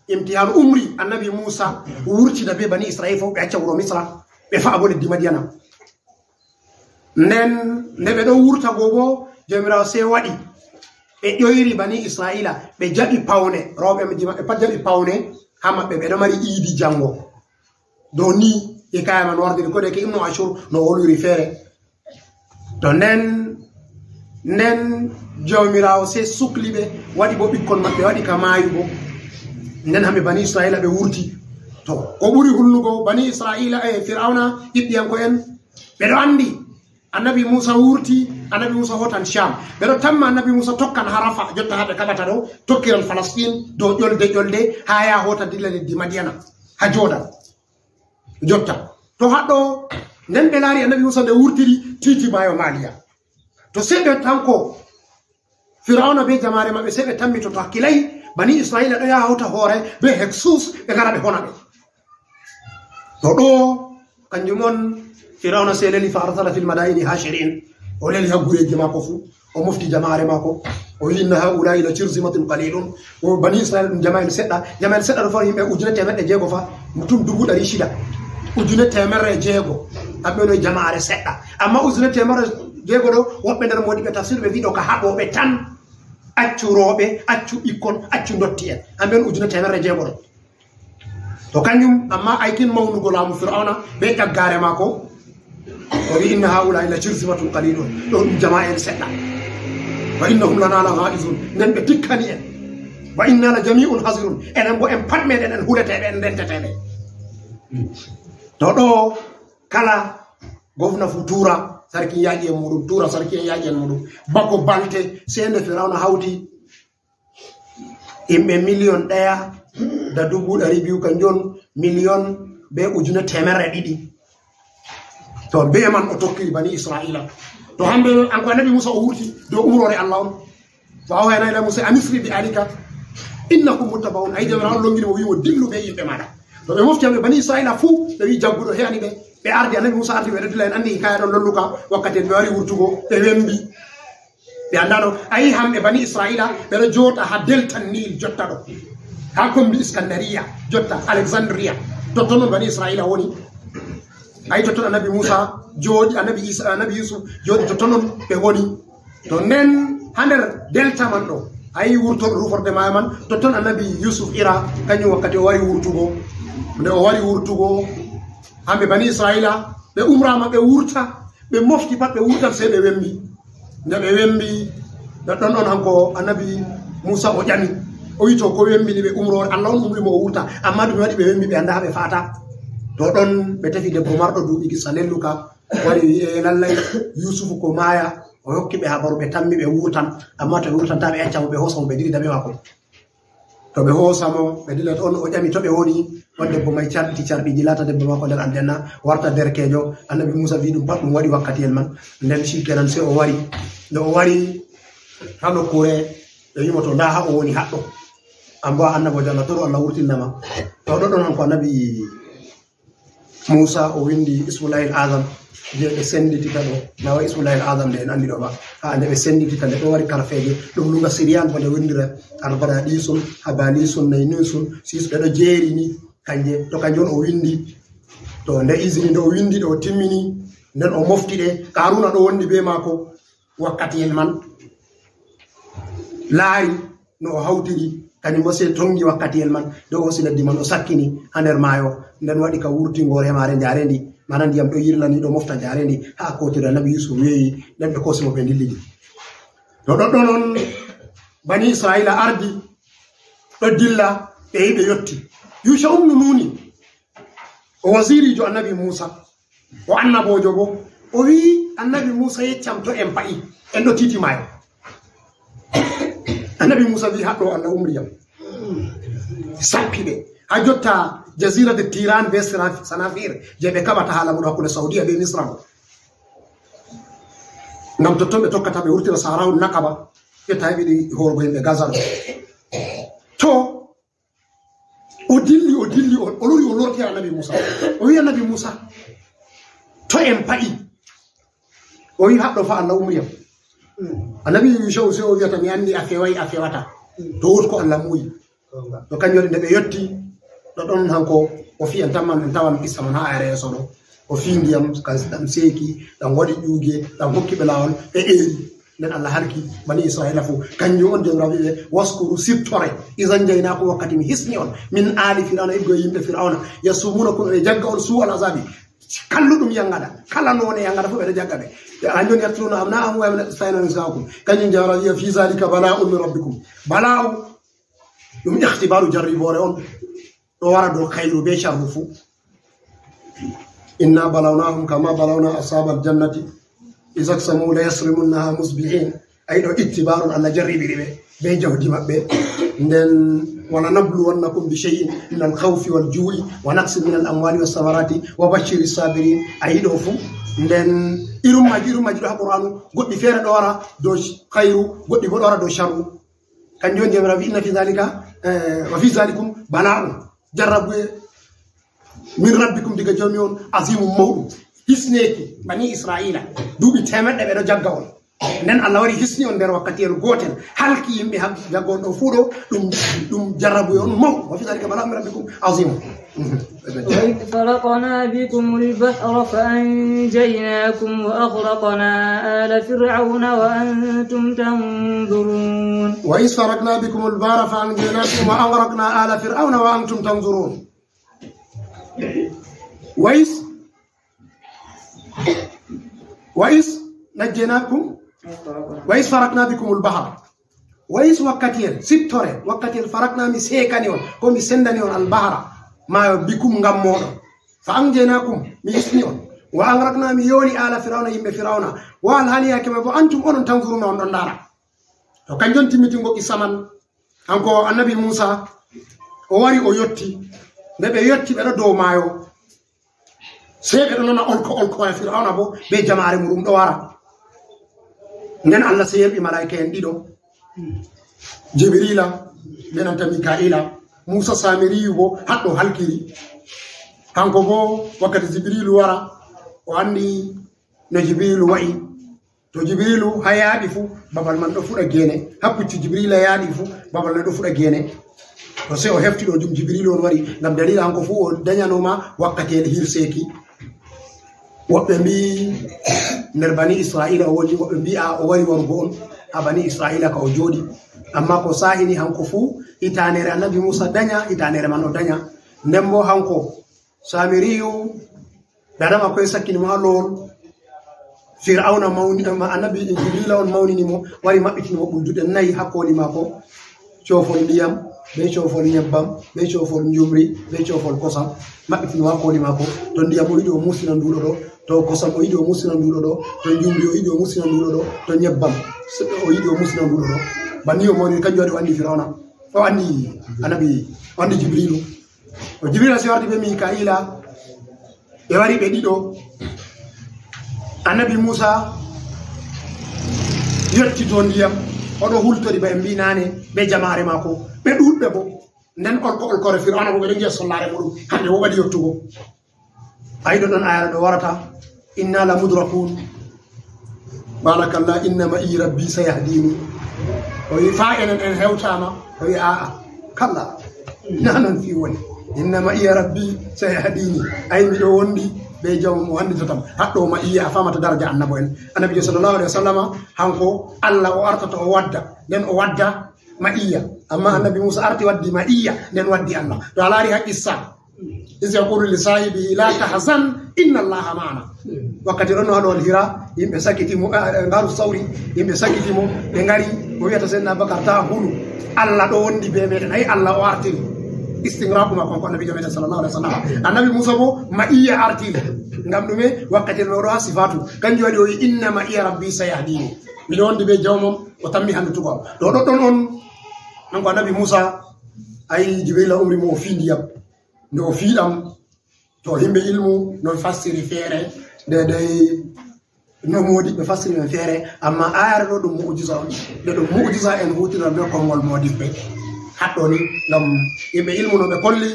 imtihaanu, umri Annabi Muusa wurtina bee Bani Isra'iila fof, ɓe acca wuro Misra, ɓe fa'a boo leddi Madiyana. Nden, nde ɓe ɗon wurta go boo, Jawmiraawo sey waɗi ɓe ƴoyri Bani Isra'iila, ɓe jaɓi pawne, rewɓe maɓɓe pat jaɓi pawne haa maɓɓe, ɓe ɗon mari iidi jaŋngo. Dow ni hikaaya man wardiri, ko de ke Ibnu Ashur no wolwiri feere. To nden, nden Jawmiraawo sey sukli ɓe, waɗi boo ɓikkon maɓɓe, waɗi ka maayugo. Nden hamɓe Bani Isra'iila ɓe wurti. To, ko ɓuri hulnugo, Bani Isra'iila e Fir'awna, Qiɓtiyanko'en, ɓe ɗo anndi Annabi Muusa wurti, Annabi Muusa hootan Sham. Ɓe ɗo tamma Annabi Muusa tokkan haa Rafa, jotta haa ɓe kaɓata ɗo, tokkiran Falastin dow ƴolde ƴolde, haa yaha hoota dilla leddi Madiyana, haa Jordan. Jotta. To haɗɗo, nden ɓe laari Annabi Muusa nde wurtiri tiiti maayo Maaliya. To sey ɓe tanko, Firawna bee jamaare maɓɓe sey ɓe tammi to, to hakkilay, Bani Isra'iila ɗo yaha hawta hoore bee Heksus, ɓe ngara ɓe hona ɓe. To ɗo, kanjum on Firawna sey leli, fa arsala fil madaini hashirin. O leli haa gureeji maako fuu. O mofti jamaare maako. O wi'i, "Inna ha'ula'i la shirzimatun qalilun." O Bani Isra'iila ɗum jama'en seɗɗa. Jama'en seɗɗa ɗo fa yimɓe ujune teemeɗɗe jeego fa. Mutum dubu ɗari shida. Ujune teemerre jeego. Kamɓe woni jamaare seɗɗa. Amma ujune teemerre jeego ɗo, woɓɓe nder moodiɓɓe tafsir ɓe wi'i ɗo ka haɓooɓe tan. Accu rewɓe, accu ɓikkon, accu ndotti'en. Kamɓe woni ujune teemerre jeego ɗo. To kanjum, amma aykin mawnugo laamu Fir'awna bee ƴaggaare maako, o wi'i, "Inna ha'ula'i la shirzimatun qalilun." Ɗo ɗum jama'en seɗɗa. "Wa innahum lana laghaizun." Nden ɓe tikkani en. "Wa inna la jami'un hazirun." Enen bo en pat meɗen en huleteeɓe, en renteteeɓe. To ɗo kala gofna fu tuura, sarkin yaaqi en muuɗum, tuura sarkin yaaqi en muuɗum. Bako balte, sey nde Fir'awna hawti yimɓe miliyon ɗaya da dubu ɗari biyu, kanjum on miliyon bee ujune teemerre ɗiɗi. To bee man o tokkiri Bani Isra'iila. To hande an ko Annabi Muusa o wurti dow umroore Allah on. Fa awhayna ila Muusa an isri bi ahlika innakum muttaba'un. Ay, Jawmiraawo on longini mo, wi'i mo, "Dillu bee yimɓe maaɗa." To ɓe mofti hamɓe Bani Isra'iila fuu, ɓe wi'i, "Jagguɗo he'ani ɓe." Ɓe ardi, Annabi Muusa ardi, ɓe ɗo dilla, en anndi hikaaya ɗon lolluka, wakkati en ɓe wari wurtugo, ɓe wembi. Ɓe anndaano, a yi'i hamɓe Bani Isra'iila, ɓe ɗo jooɗa haa Delta Nil jotta ɗo. Haa kombi Iskandariya, jotta Alexandria. Totton non Bani Isra'iila woni. A yi'i totton Annabi Muusa jooɗi, Annabi Isa, Annabi Yusuf jooɗi, totton non ɓe woni. To nden, haa nder Delta man ɗo, a yi'i wurtooɗo ruuforde maayo man, totton Annabi Yusuf ira, kanjum wakkati o wari wurtugo. Nde o wari wurtugo, hamɓe Bani Isra'iila, ɓe umraama, ɓe wurta, ɓe mofti pat, ɓe wurtan, sey ɓe wembi. Nde ɓe wembi, ɗon ɗon on hanko Annabi Muusa o ƴami. O wi'i, "To ko wembini ɓe umroore? Allah on umri mo o wurta. Amma ɗume waɗi ɓe wembi, ɓe anndaa haa ɓe fa'ata?" To ɗon ɓe tefi debbo marɗo duuɓi kissa lelluka, wari wi'i, "Eh, lallay, Yusufu ko maaya." O hokki ɓe habaru, ɓe tammi ɓe wurtan. Amma to ɓe wurtanta, ɓe acca mo, ɓe hoosa mo, ɓe dillida bee maako. To ɓe hoosa mo, ɓe dilla, to on o ƴami to ɓe woni, on debbo may carɓiti carɓiiji, laata debbo maako nder aljanna, warta derkeejo. Annabi Muusa wi'i ɗum pat ɗum waɗi wakkatiyel man. Nden si kenan sey o wari. Nde o wari haa nokkuure, ɓe wi'i mo, "To ndaa haa o woni haɗɗo. An bo a annaboojo Allah, toro Allah wurtinna ma." To ɗo ɗon hanko Annabi Muusa o winndi Ismullahil Azam, je ɓe sennditita ɗo, na wa Ismullahil Azam nde en anndi ɗo ba. Haa nde ɓe sennditita nde ɗo wari karfeeje, ɗum luga Siriyaan bo nde winndira, Arbanaɗisun, Habalisun, Naynisun, Sis, ɓe ɗo jeeri ni, kanje, to kanje on o winndi. To nde izini nde o winndi ɗo o timmini, Nden o mofti ɗe, Qaaruuna ɗo wondi bee maako wakkatiyel man, laari no o hawtiri, kañum boo sey tonngi wakkatiyel man, nde o hoosi leddi man, o sakkini haa nder maayo. Nden waɗi ka wurtingol hemaare njaareendi, maana ndiyam ɗo yirla ni, ɗo mofta njaareendi, haa kootira Annabi Yuusuf weeyi, nden ɓe koosi mo, ɓe ndillidi. To ɗoɗɗon on, Bani Isra'iila ardi, ɗo dilla, ɓe yehi ɓe yotti. Yuusha ibnu Nuuni, o wasiiriijo Annabi Muusa, o annaboojo boo. O wi'i, Annabi Muusa yeccam to en pa'i, en ɗo tiiti maayo. Annabi Muusa wi'i, haɗɗo Allah umri yam. Sappi ɓe. Haa jotta Jaziratu Tiran bee Sira-, Sanafir, je ɓe kaɓata haa lamuɗo hakkunde Saudiya bee Misra mo. Ngam totton ɓe tokkata ɓe wurtira Sahra'ul Naqaba, ɓe tawi ɓe yiɗi hoorugo yimɓe Gaza ɗo. To o dilli, o dilli, o, o lori, o lorti Annabi Muusa. O wi'i Annabi Muusa, to en pa'i. O wi'i, haɗɗo fa Allah umri yam. Annabi Yuusha sey o wi'ata, mi anndi a feway, a fewata. To wot ko Allah muuyi. To kanjum waɗi nde ɓe yotti, ɗoɗɗon hanko o fiyan tan man, en tawan qissa man haa ayre yeeso ɗo. O fiyi ndiyam, kan ɗam seeki, ɗam waɗi ƴuuge, ɗam hokki ɓe laawol, ɓe eeri. Nden Allah halki Bani Isra'iila fuu. Kanjum on Jawmiraawo wi'i ɓe, waskuru, siftore, iz anjaynaakum, wakkati mi hisni on, min aali Fir'awna, iggo e yimɓe Fir'awna, yasumuunakum, ɓe jagga on, suu'al azaabi, kalluɗum yangada, kala noone yangada fuu ɓe ɗo jagga ɓe. Haa jooni yaqtuluuna abnaa'ahum wa yasfahuna nisa'ahum. Kanjum Jawmiraawo wi'i, fi zaalika balaa'un min rabbikum. Balaa'u ɗum ikhtibaaru, jarriboore on. Ɗo wara dow khayru bee sharru fuu. Inna balawnahum kama balawna ashabal jannati iz aqsamu la yasrimunnaha musbihin. Ay ɗo ittibarun, Allah jarribiri ɓe bee jawdi maɓɓe. Nden, wala nabluwannakum bi shay'in min al khawfi wal ju'i wa naqsin min al amwali was samarati wa bashshiri sabirin. Ay ɗo fuu. Nden irum maaji, irum maaji ɗo haa Qur'aanu, goɗɗi feere ɗo wara dow khayru, goɗɗi boo ɗo wara dow sharru. Kanjum on Jawmiraawo wi'i, inna fi zaalika, eh, wa fi zaalikum balaa'un, jarrabuye, min rabbikum, diga Jawmi on, aziimun, mawɗum. Hisneeki Bani Isra'iila, duuɓi teemeɗɗe ɓe ɗo jagga on. Nden Allah wari hisni on nder wakkatiyel gootel, halki yimɓe ha-, jagga on ɗo fuu ɗo, ɗum, ɗum jarrabuye on mawɗum. Wa fi zaalika balaa'un min rabbikum aziimun. وإذ فرقنا بكم البحر فأنجيناكم وأغرقنا آل فرعون وأنتم تنظرون. وإذ فرقنا بكم البحر فأنجيناكم وأغرقنا آل فرعون وأنتم تنظرون. وإذ، وإذ نجيناكم، وإذ فرقنا بكم البحر. Wa is, wakkatiyel, siftore, wakkatiyel, farakna, mi seekani on, ko mi sendani on, albahara, maayo, bikum, ngam mooɗon. Fa anjaynaakum, mi hisni on. Wa agrakna, mi yooli aala Firawna, yimɓe Firawna. Wa alhaali yaake may bo, antum, onon, tanzuruna, on ɗon ndaara. To kanjum timmitingo qissa man, kanko annabi Muusa, o wari, o yotti. Nde ɓe yotti, ɓe ɗo dow maayo. Sey ɓe ɗo nana olko olko, e Firawna bo be jamaare muɗum ɗo wara. Nden Allah sey yerɓi malaa'ika'en ɗiɗo, Jibriila be nanta Mika'iila. Muusa Saamiriyu bo haɗɗo halkiri. Kanko bo wakkati Jibriilu wara, o anndi no Jibriilu wa'i. To Jibriilu haa yaaɗi fu, babal man ɗo fuɗa geene. Haa puccu Jibriila yaaɗi fu, babal man ɗo fuɗa geene. To sey o hefti ɗo jum Jibriilu on wari, ngam daliila hanko fu o danyanooma wakkatiel hirseeki. Woɓɓe mbi'i nder Bani Isra'iila o woni, woɓɓe mbi'i a o wari warugo on haa Bani Isra'iila ka o jooɗi. Ammaa ko saahini hanko fu, hitaanere annabi Muusa danya, hitaanere man o danya. Nden bo hanko Saamiriyu, dada maako e sakkini mo haa lowol. Firawna mawni, ma, annabi Jibriila on mawnini mo, wari maɓɓitini mo ɓulduɗe nayi haa kooli maako. Coofol ndiyam, be coofol nyebbam, be coofol njumri, be coofol kosam. Maɓɓitini mo haa kooli maako. To ndiyam o yiɗi o musina nduɗo ɗo, to kosam o yiɗi o musina nduɗo ɗo, to njumri o yiɗi o musina nduɗo ɗo, to nyebbam o yiɗi o musina nduɗo ɗo. Banni o mawni, kanjum waɗi o anndi Firawna. O anndi annabi, o anndi Jibriilu. O Jibril si wardi be Mika'iila, ɓe wari ɓe ɗiɗo. Annabi Muusa yotti to ndiyam, o ɗo hultori ba en mbi naane be jamaare maako, ɓe ɗuuɗɓe bo. Nden olko olkore Firawna bo ɓe ɗo ngi'a sollaare muɗum, hande bo ɓadi yottugo. Ayi ɗo ɗon ayara ɗo warata, inna la mudrakun. Qala kalla inna ma'i rabbi sayahdini. O wi fa enen en hewtama. O wi a'a. Kalla. Na non fi woni. Inna ma'i rabbi sayahdini. Ayi miɗo wondi Ɓe jawmum o hannditata mo. Haɗɗo ma iya a famata daraja annabo en. Annabijo sallallahu alaihi wasallama, hanko Allah o artata o wadda. Nden o wadda ma iya. Amma annabi Musa arti waddi ma iya, nden waddi Allah. To a laari ha qissa. Is yaqulu li sahibihi la tahzan inna Allaha ma'ana. Wakkati ɗon no haɗo Hira, yimɓe sakiti mo, eh, eh, ngaru sauri, yimɓe sakiti mo, ɓe ngari, o wiyata Seydina Abubakar, "Ta hulu, Allah ɗo wondi be meɗen, ai Allah o artiri." Istingraku makko on ko annabijo meɗen sallallahu alaihi wasallam. Annabi Musa bo, ma iya artiri. Ngam ɗume? Wakkati no ɗo ha sifatu. Kanjum waɗi o wi, "Inna ma iya rabbi sayahdini." Miɗo wondi be jawmam, o tammi handutugo am. To ɗoɗɗon on, kanko annabi Musa, ai Jibrila umri mo o fi ndiyam. Nde o fi ɗam, to himɓe ilmu no fassiri feere, nde dey no moodiɓɓe fassiri men feere, amma ayare ɗo ɗum mu'jiza on. Nde ɗum mu'jiza en hutiran be konngol moodiɓɓe. Haɗɗo ni, ngam yimɓe ilmu no ɓe kolli,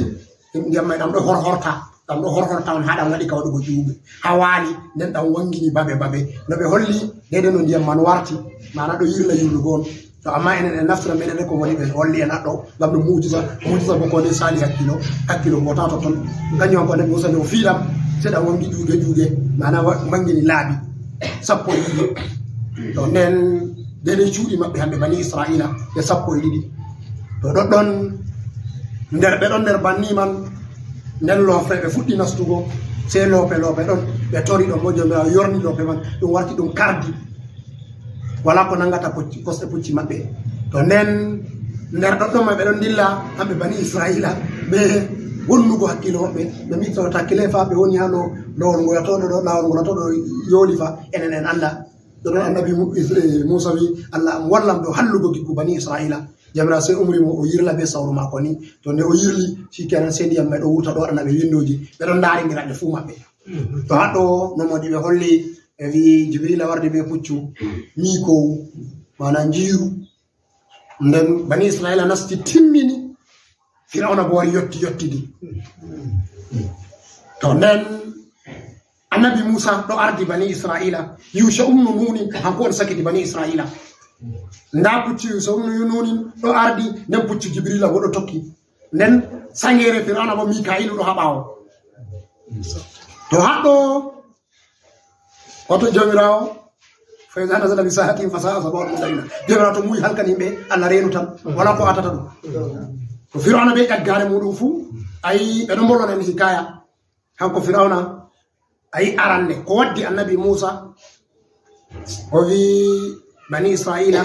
ndiyam may ɗam ɗo horhorta, ɗam ɗo horhorta on haa ɗam waɗi ka waɗugo ƴuuɓe. Haa waali, nden ɗam wangini babe babe. No ɓe holli, deydey no ndiyam man warti, maana ɗo yirla yirlugo on. To amma enen en naftira meɗen ko woni ɓe holli en haɗɗo, ngam ɗum mu'jiza, mu'jiza bo ko nde sali hakkilo, hakkilo ko tato ton. Kanjum on ko nde Musa nde o fiilam, seɗa wongi ƴuuge ƴuuge, maana wa-, mangini laabi sappo e ɗiɗi. To nden, deydey cuuɗi maɓɓe hamɓe bani Isra'ila, ɓe sappo e ɗiɗi. To ɗoɗɗon, nder, ɓe ɗon nder banni man, nden loofe ɓe fuɗɗi nastugo, sey loope, loope ɗon, ɓe tori ɗon bo Joomiraawo yorni loope man, ɗum warti ɗum kardi. Wala ko nangata pucci, kosɗe pucci maɓɓe. To nden, nder ɗoɗɗon maɓɓe ɗon dilla, hamɓe bani Isra'ila, ɓe wonnugo hakkilo maɓɓe, ɓe mbi'i to takkile fa ɓe woni haa ɗo, lawol ngol yatoɗo ɗo, lawol ngol yatoɗo yooli fa, enen en annda. Ɗoɗɗon annabi Mu-, Is-, eh, Musa wi, "Allah am wallam ɗo hallugo gikku bani Isra'ila." Joomiraawo sey umri mo o yirla be sawru maako ni. To nde o yirli, shikenan sey ndiyam may ɗo wurta ɗo waɗana ɓe winndooji. Ɓe ɗon ndaarindira ɓe fuu maɓɓe. To haɗɗo no moodi ɓe holli, ɓe wi'i Jibrila wardi be puccu, miikoowu, maana njiiru. Nden bani Isra'ila nasti timmini, Fir'auna bo wari yotti yottidi. To nden annabi Musa ɗo ardi bani Isra'ila, Yusha umnu Nunin, hanko on sakiti bani Isra'ila. Nda puccu Yusha umnu Nunin ɗo ardi, nden puccu Jibrila bo ɗo tokki. Nden sangere Fir'auna bo Mika'ilu ɗo ha ɓaawo. To haɗɗo Wato Joomiraawo, "Fa iza nazala bi sahatihim fa sa'a sabahul mundarina." Joomiraawo to muuyi halkan yimɓe, Allah reenu tan, wala ko atata ɗum. Ko Fir'auna be ƴaggaare muɗum fuu, ayi, ɓe ɗon mbolwana en hikaya. Hanko Fir'auna, ayi, aranne, ko waddi annabi Muusa, o wi bani Isra'ila,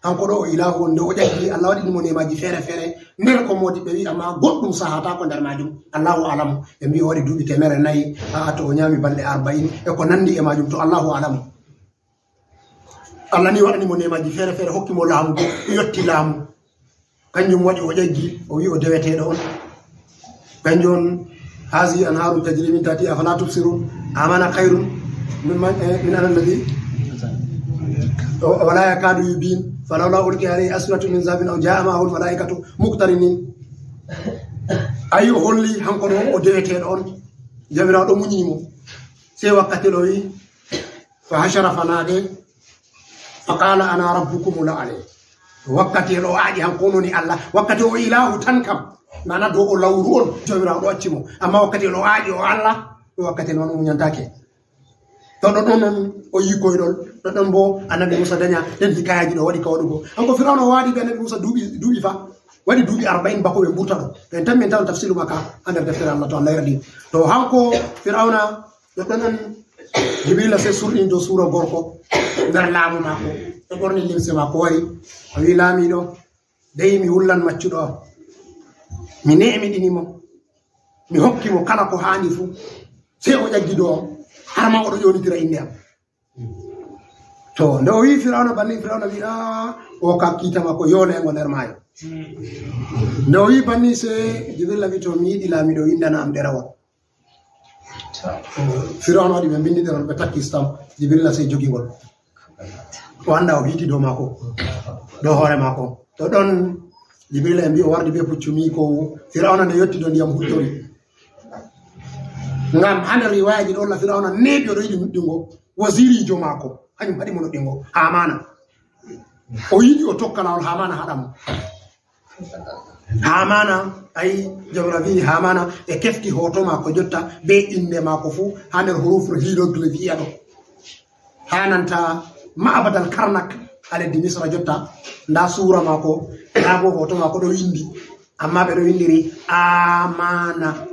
Kanko ɗo o ilaahu on, nde o ƴakki, Allah waɗini mo neemaaji feere feere. Nder ko moodi ɓe wi'i, amma goɗɗum sahataako nder maajum. Allahu aalamu. Ɓe mbi'i o waɗi duuɓi teemere nayi. A'a, to o nyaami balɗe arba'in e ko nanndi e maajum, to Allahu aalamu. Allah ni waɗani mo neemaaji feere feere, hokki mo laamu, o yotti laamu. Kanjum waɗi o ƴaggi, o wi'i o deweteeɗo on. Kanjum on, "Hazihi anharun tajri min tahti, afala tubsirun? Amana khairun mimman, eh, min alladhi wa la yakadu yubin, falawla ulqiya alayhi aswiratu min zahabin aw jaa ma'ahu al-malaikatu muqtarinin." Ayi, o holli hanko ɗo o deweteeɗo on. Joomiraawo ɗo munyini mo. Sey wakkati ɗo wi, "Fa hashara fanade, fa qala ana rabbukumul a'la." Wakkati o aaƴi hanko woni Allah, wakkati o ilaahu tan kam, maana dow o lawru on, Joomiraawo ɗo acci mo. Amma wakkati o aaƴi o Allah, ɗo wakkati noon o munyantake. To ɗoɗɗon noon o yi'i koyɗol, ɗoɗɗon bo annabi Muusa daña ɗen hikayaaji ɗo waɗi ka waɗugo. Hanko Firawna o waadi be annabi Muusa duuɓi, duuɓi fa, waɗi duuɓi arba'in bako ɓe mburta ɗo. To en tammi en tawan tafsiru makka ha nder deftere Allah to Allah yardi. To hanko Firawna Ɗoɗɗon on, Jibrila sey surɗini dow suura gorko nder laamu maako, o ɓorni limse maako, wari, o wi'i, "Laamiiɗo, dey mi hullan maccuɗo am. Mi neemiɗini mo, mi hokki mo kala ko haandi fuu, sey o ƴaggi dow am, har ma oɗo ƴoonitira innde am." To, nde o wi'i Firawna banni, Firawna wi'i, "Aa, o kam kiita maako yooleengo nder maayo." Nde o wi'i banni, sey Jibrila wi'i, "To, mi yiɗi Laamiiɗo windana am ɗerewol." Firawna waɗi ɓe mbindi ɗerewol, ɓe takki stamp, Jibrila sey jogi ngol. O annda o hiiti dow maako, dow hoore maako. To ɗon Jibrila e mbi'i o wardi be puccu miikoowu. Firawna nde yotti dow ndiyam huttori. Ngam haa nder riwaayaji ɗon la Firawna neeɓi o ɗo yiɗi nuɗɗingo waziriijo maako. Hanyum haɗi mo nuɗɗingo Haamaana. O yiɗi o tokka laawol Haamaana haɗa mo. Hamana, ay, Jawra wi'i Hamana, e kefti hoto maako jotta, be innde maako fu, haa nder huruful hieroglyphe ɗo. Haa nanta Ma'bad al-Karnak, haa leddi Misra jotta, nda suura maako, nda bo hoto maako ɗo windi, amma ɓe ɗo windiri Amana.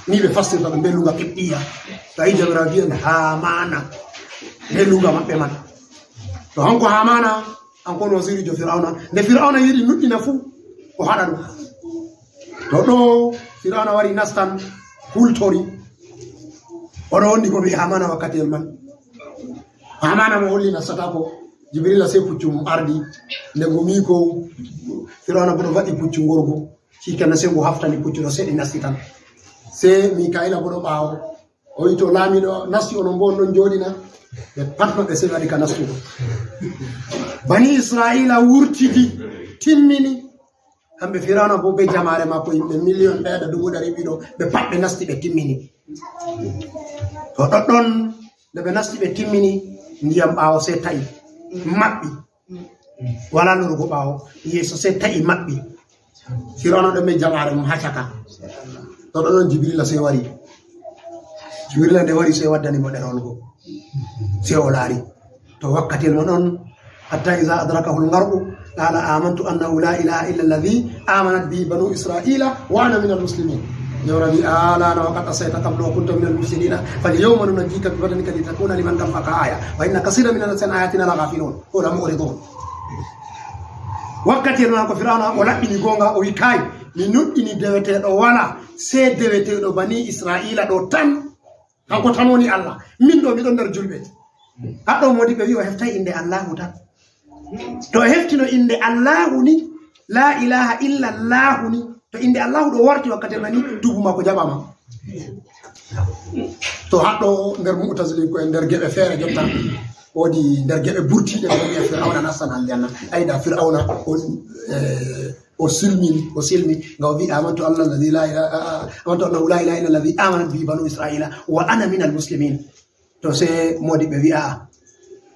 Ni ɓe fassirta ɗum be lunga Qibtiya. To ayi Jawra wi'i en Hamana, be lunga maɓɓe man. To hanko Hamana, hanko woni wazirijo Fir'auna. Nde Fir'auna yiɗi nuɗɗina fu, o haɗa ɗum. To ɗo Fir'auna wari nastan, hultori. O ɗo wondi ko ɓe Hamana wakkatiyel man. Hamana mo holli nastata ko Jibrila, sey puccu mum ardi. Nde ngu mii ko Fir'auna bo ɗo va'i puccu ngorgu. Shikenan, sey ngu haftani puccu ɗo, sey ɗi nasti tan. Sey Mika'ila bo ɗo ɓaawo. O wi'i, "To laamiiɗo nasti, onon bo on ɗon jooɗi na?" Ɓe pat maɓɓe sey ɓe waɗi ka nastugo. Bani Isra'ila wurtidi, timmini. Hamɓe Fir'auna bo be jamaare maako, yimɓe miliyon ɗaya da dubu ɗari ɗiɗo, ɓe pat ɓe nasti, ɓe timmini. To ɗoɗɗon, nde ɓe nasti, ɓe timmini, ndiyam ɓaawo sey ta'i, maɓɓi. Wala lorugo ɓaawo, yeeso sey ta'i, maɓɓi. Fir'auna ɗon be jamaare mum haa caka. To ɗoɗɗon Jibrila sey wari. Jibrila nde wari sey waddani mo ɗerewol go. Sey o laari. To wakkati mo ɗon, "Hatta iza adrakahul gharqu, qala amantu annahu la ilaha illa alladhi amanat bihi banu Isra'ila wa ana minal muslimin." Jawra wi'i, "Al'ana wa qad asayta qablu wa kunta minal mufsidina, fal yawma nunajjika bi badanika litakuna liman khalfaka aya, wa inna kaseeran minan nasi an ayatina laghafilun." Ko la mu'ridun. Wakkati en ko Fir'auna o laɓɓini goonga, o wi, "Kay, mi nuɗɗini deweteeɗo wala, sey deweteeɗo Bani Isra'ila ɗo tan. Kanko tan woni Allah. Min ɗo, miɗon nder julɓe." Haɗɗo modi ɓe wi o heftai innde Allahu tan. To o heftino innde Allahu ni, la ilaha illa Allahu ni, to innde Allahu ɗo warti wakkati man ni, tuubu maako jaɓama. To haɗɗo nder Mu'tazilin ko en nder geɓe feere jotta. Woodi nder geɓe burtiiɗe ko wi'a Fir'auna nastan aljanna. Ayda Fir'auna o, eh, o silmini, o silmi, nga o wi'i, "Amantu anna alladhi la ilaha, amantu annahu la ilaha illa alladhi amanat bihi banu Isra'ila wa ana minal muslimin." To sey modi ɓe wi'a,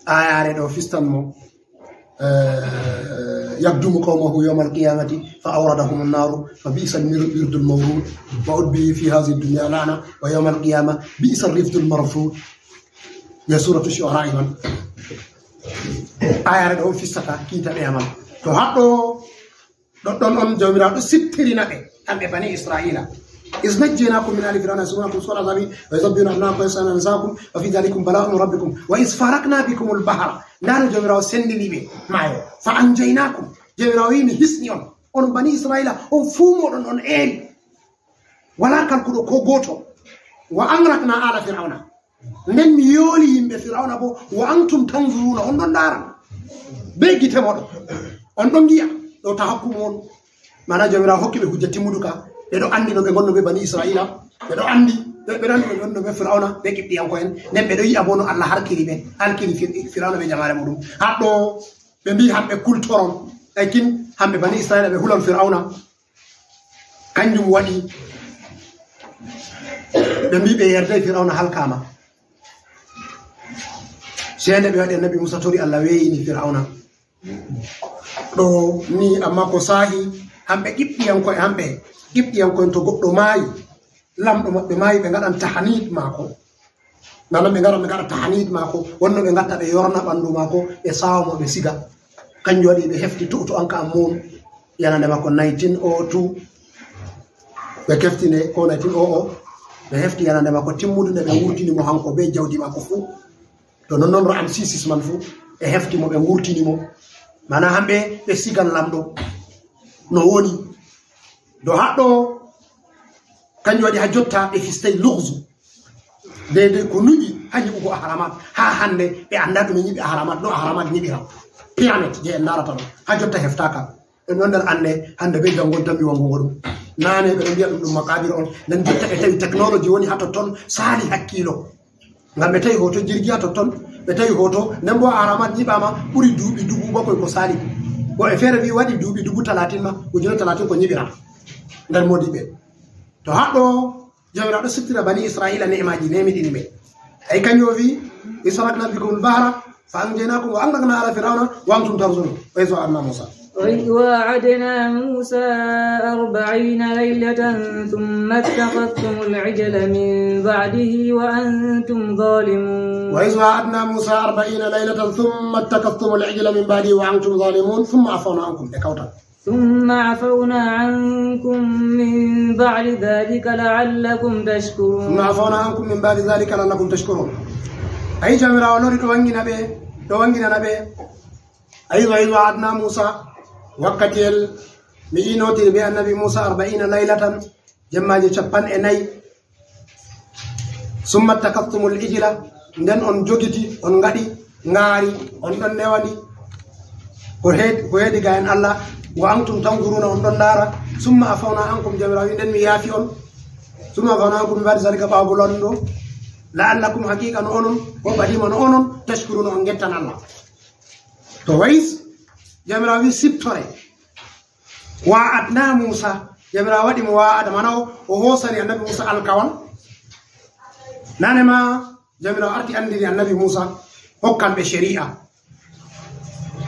ayaare ɗo fistan mo. Eh, yakdumu qawmahu yawmal qiyamati fa awradahum an-naru fa bi'sa al-mir-, wirdul mawrud wa utbi'u fi hadhihi ad-dunya la'na wa yawmal qiyama bi'sa ar-rifdul marfud. Ya suratu Shu'ara iman. Ayaare ɗo fistata kiita ɓe amal. To haɗɗo ɗoɗɗon on Jawmiraaɗo siftirina ɓe, kamɓe Bani Isra'ila. "Iz najjaynakum min ali Fir'auna yasumunakum su'al azabi wa yuzabbihuna abnaakum wa yas'aluna nisaakum wa fi dhalikum bala'un min rabbikum wa iz farakna bikumul bahra." Ndaa no Jawmiraaɗo sendini ɓe maayo. "Fa anjaynakum." Jawmiraaɗo wi'i, "Mi hisni on. Onon Bani Isra'ila, on fuu mooɗon on eeli. Walaa kalkuɗo ko gooto. Wa aghraqna ala Fir'auna." Nden mi yooli yimɓe Fir'auna bo, "wa antum tanzuruna", on ɗon ndaara. Be gite moɗon. On ɗon ngi'a. Ɗo tahakkumu on. Maana Jawmiraawo hokki ɓe hujja timmuduka. Ɓe ɗo andi no ɓe ngonno be Bani Isra'ila. Ɓe ɗo andi, ɓe, ɓe ɗo andi no ɓe ngonno be Fir'auna, be Kibtiyanko'en. Nden ɓe ɗo yi'a bo no Allah harkiri ɓe, halkiri Fir-, Fir'auna be jamaare muɗum. Haɗɗo ɓe mbi'i hamɓe kultoron. Ekin hamɓe Bani Isra'ila ɓe hulan Fir'auna. Kanjum waɗi ɓe mbi'i ɓe yerdai Fir'auna halkaama. Seende ɓe waɗi Annabi Musa tori Allah wee'ini Fir'auna. Ɗo ni, amma ko saahi, hamɓe Kibtiyanko'en, hamɓe Kibtiyanko'en to goɗɗo maayi, lamɗo maɓɓe maayi, ɓe ngaɗan tahanid maako. Nana ɓe ngara, ɓe ngaɗa tahanid maako, wonno ɓe ngatta ɓe yorna ɓandu maako, ɓe saawa mo, ɓe siga. Kanjum waɗi ɓe hefti tu'utu an ka an mun, yanande maako nineteen oh two. Ɓe keftine ko nineteen oh oh, ɓe hefti yanande maako timmude nde ɓe wurtini mo hanko be jawdi maako fuu. To non non Ra'am sisis man fuu, ɓe hefti mo, ɓe wurtini mo. Maana hamɓe ɓe sigan lamɗo. No woni. Do haɗɗo, kanjum waɗi haa jotta ɓe fistai lughzu. Deydey ko nuƴi haa nyiɓugo Ahramat. Haa hannde ɓe anndaa ɗume nyiɓi Ahramat, no Ahramat nyiɓira. Pyramid je en ndaarata ɗo. Haa jotta heftaaka. Ɗum ɗon nder annde, hannde be janngo tan mi wanngugo ɗum. Naane ɓe ɗo mbi'a ɗum, ɗum maqabir on. Nden jotta ɓe tawi technology woni haa totton, saali hakkiilo. Ngam ɓe tawi hoto jirgi haa totton, ɓe tawi hoto, nden bo Ahramat nyiɓaama ɓuri duuɓi dubu bakwai ko saali. Woɓɓe feere mbi'i waɗi duuɓi dubu talatin ma, ujune talatin ko nyiɓira nder moodiɓɓe. To haɗɗo Jawmiraaɗo siftira bani Isra'iila ne'emaaji neemiɗini ɓe. Ay kanjum o wi'i, "Iz farakna bikumul bahra, fa anjaynakum wa aghraqna ala Fir'auna wa antum tanzurun. Wa iz wa'adna Musa." وإذ واعدنا موسى أربعين ليلة ثم اتخذتم العجل من بعده وأنتم ظالمون. وإذ واعدنا موسى أربعين ليلة ثم اتخذتم العجل من بعده وأنتم ظالمون ثم عفونا عنكم. E kawtal. ثم عفونا عنكم من بعد ذلك لعلكم تشكرون. ثم عفونا عنكم من بعد ذلك لعلكم تشكرون. Ayi, Jawmiraawo lori ɗo wanngina ɓe, ɗo wannginana ɓe. Ayi, وإذ واعدنا موسى, wakkatiyel mi iinotiri bee Annabi Muusa أربعين ليلة, jemmaaje cappanɗe nayi. ثم اتخذتم العجل, nden on jogiti, on ngaɗi ngaari, on ɗon newani ko heedi, ko heedi ga en Allah. وأنتم تنظرون, on ɗon ndaara. ثم عفونا عنكم, Jawmiraawo wi, nden mi yaafi on. ثم عفونا عنكم من بعد ذلك, ɓaawo bo lorni ɗo. لعلكم, haqiiqa no onon, ko ɓadiima no onon, تشكرون, on ngettan Allah. To, وإذ, Jawmiraawo wi, siftore. واعدنا موسى, Jawmiraawo waɗi muwaa'ada, maana o, o hoosani Annabi Muusa alkawal. Naane ma Jawmiraawo arti anndini Annabi Muusa, hokkan ɓe ceri'a.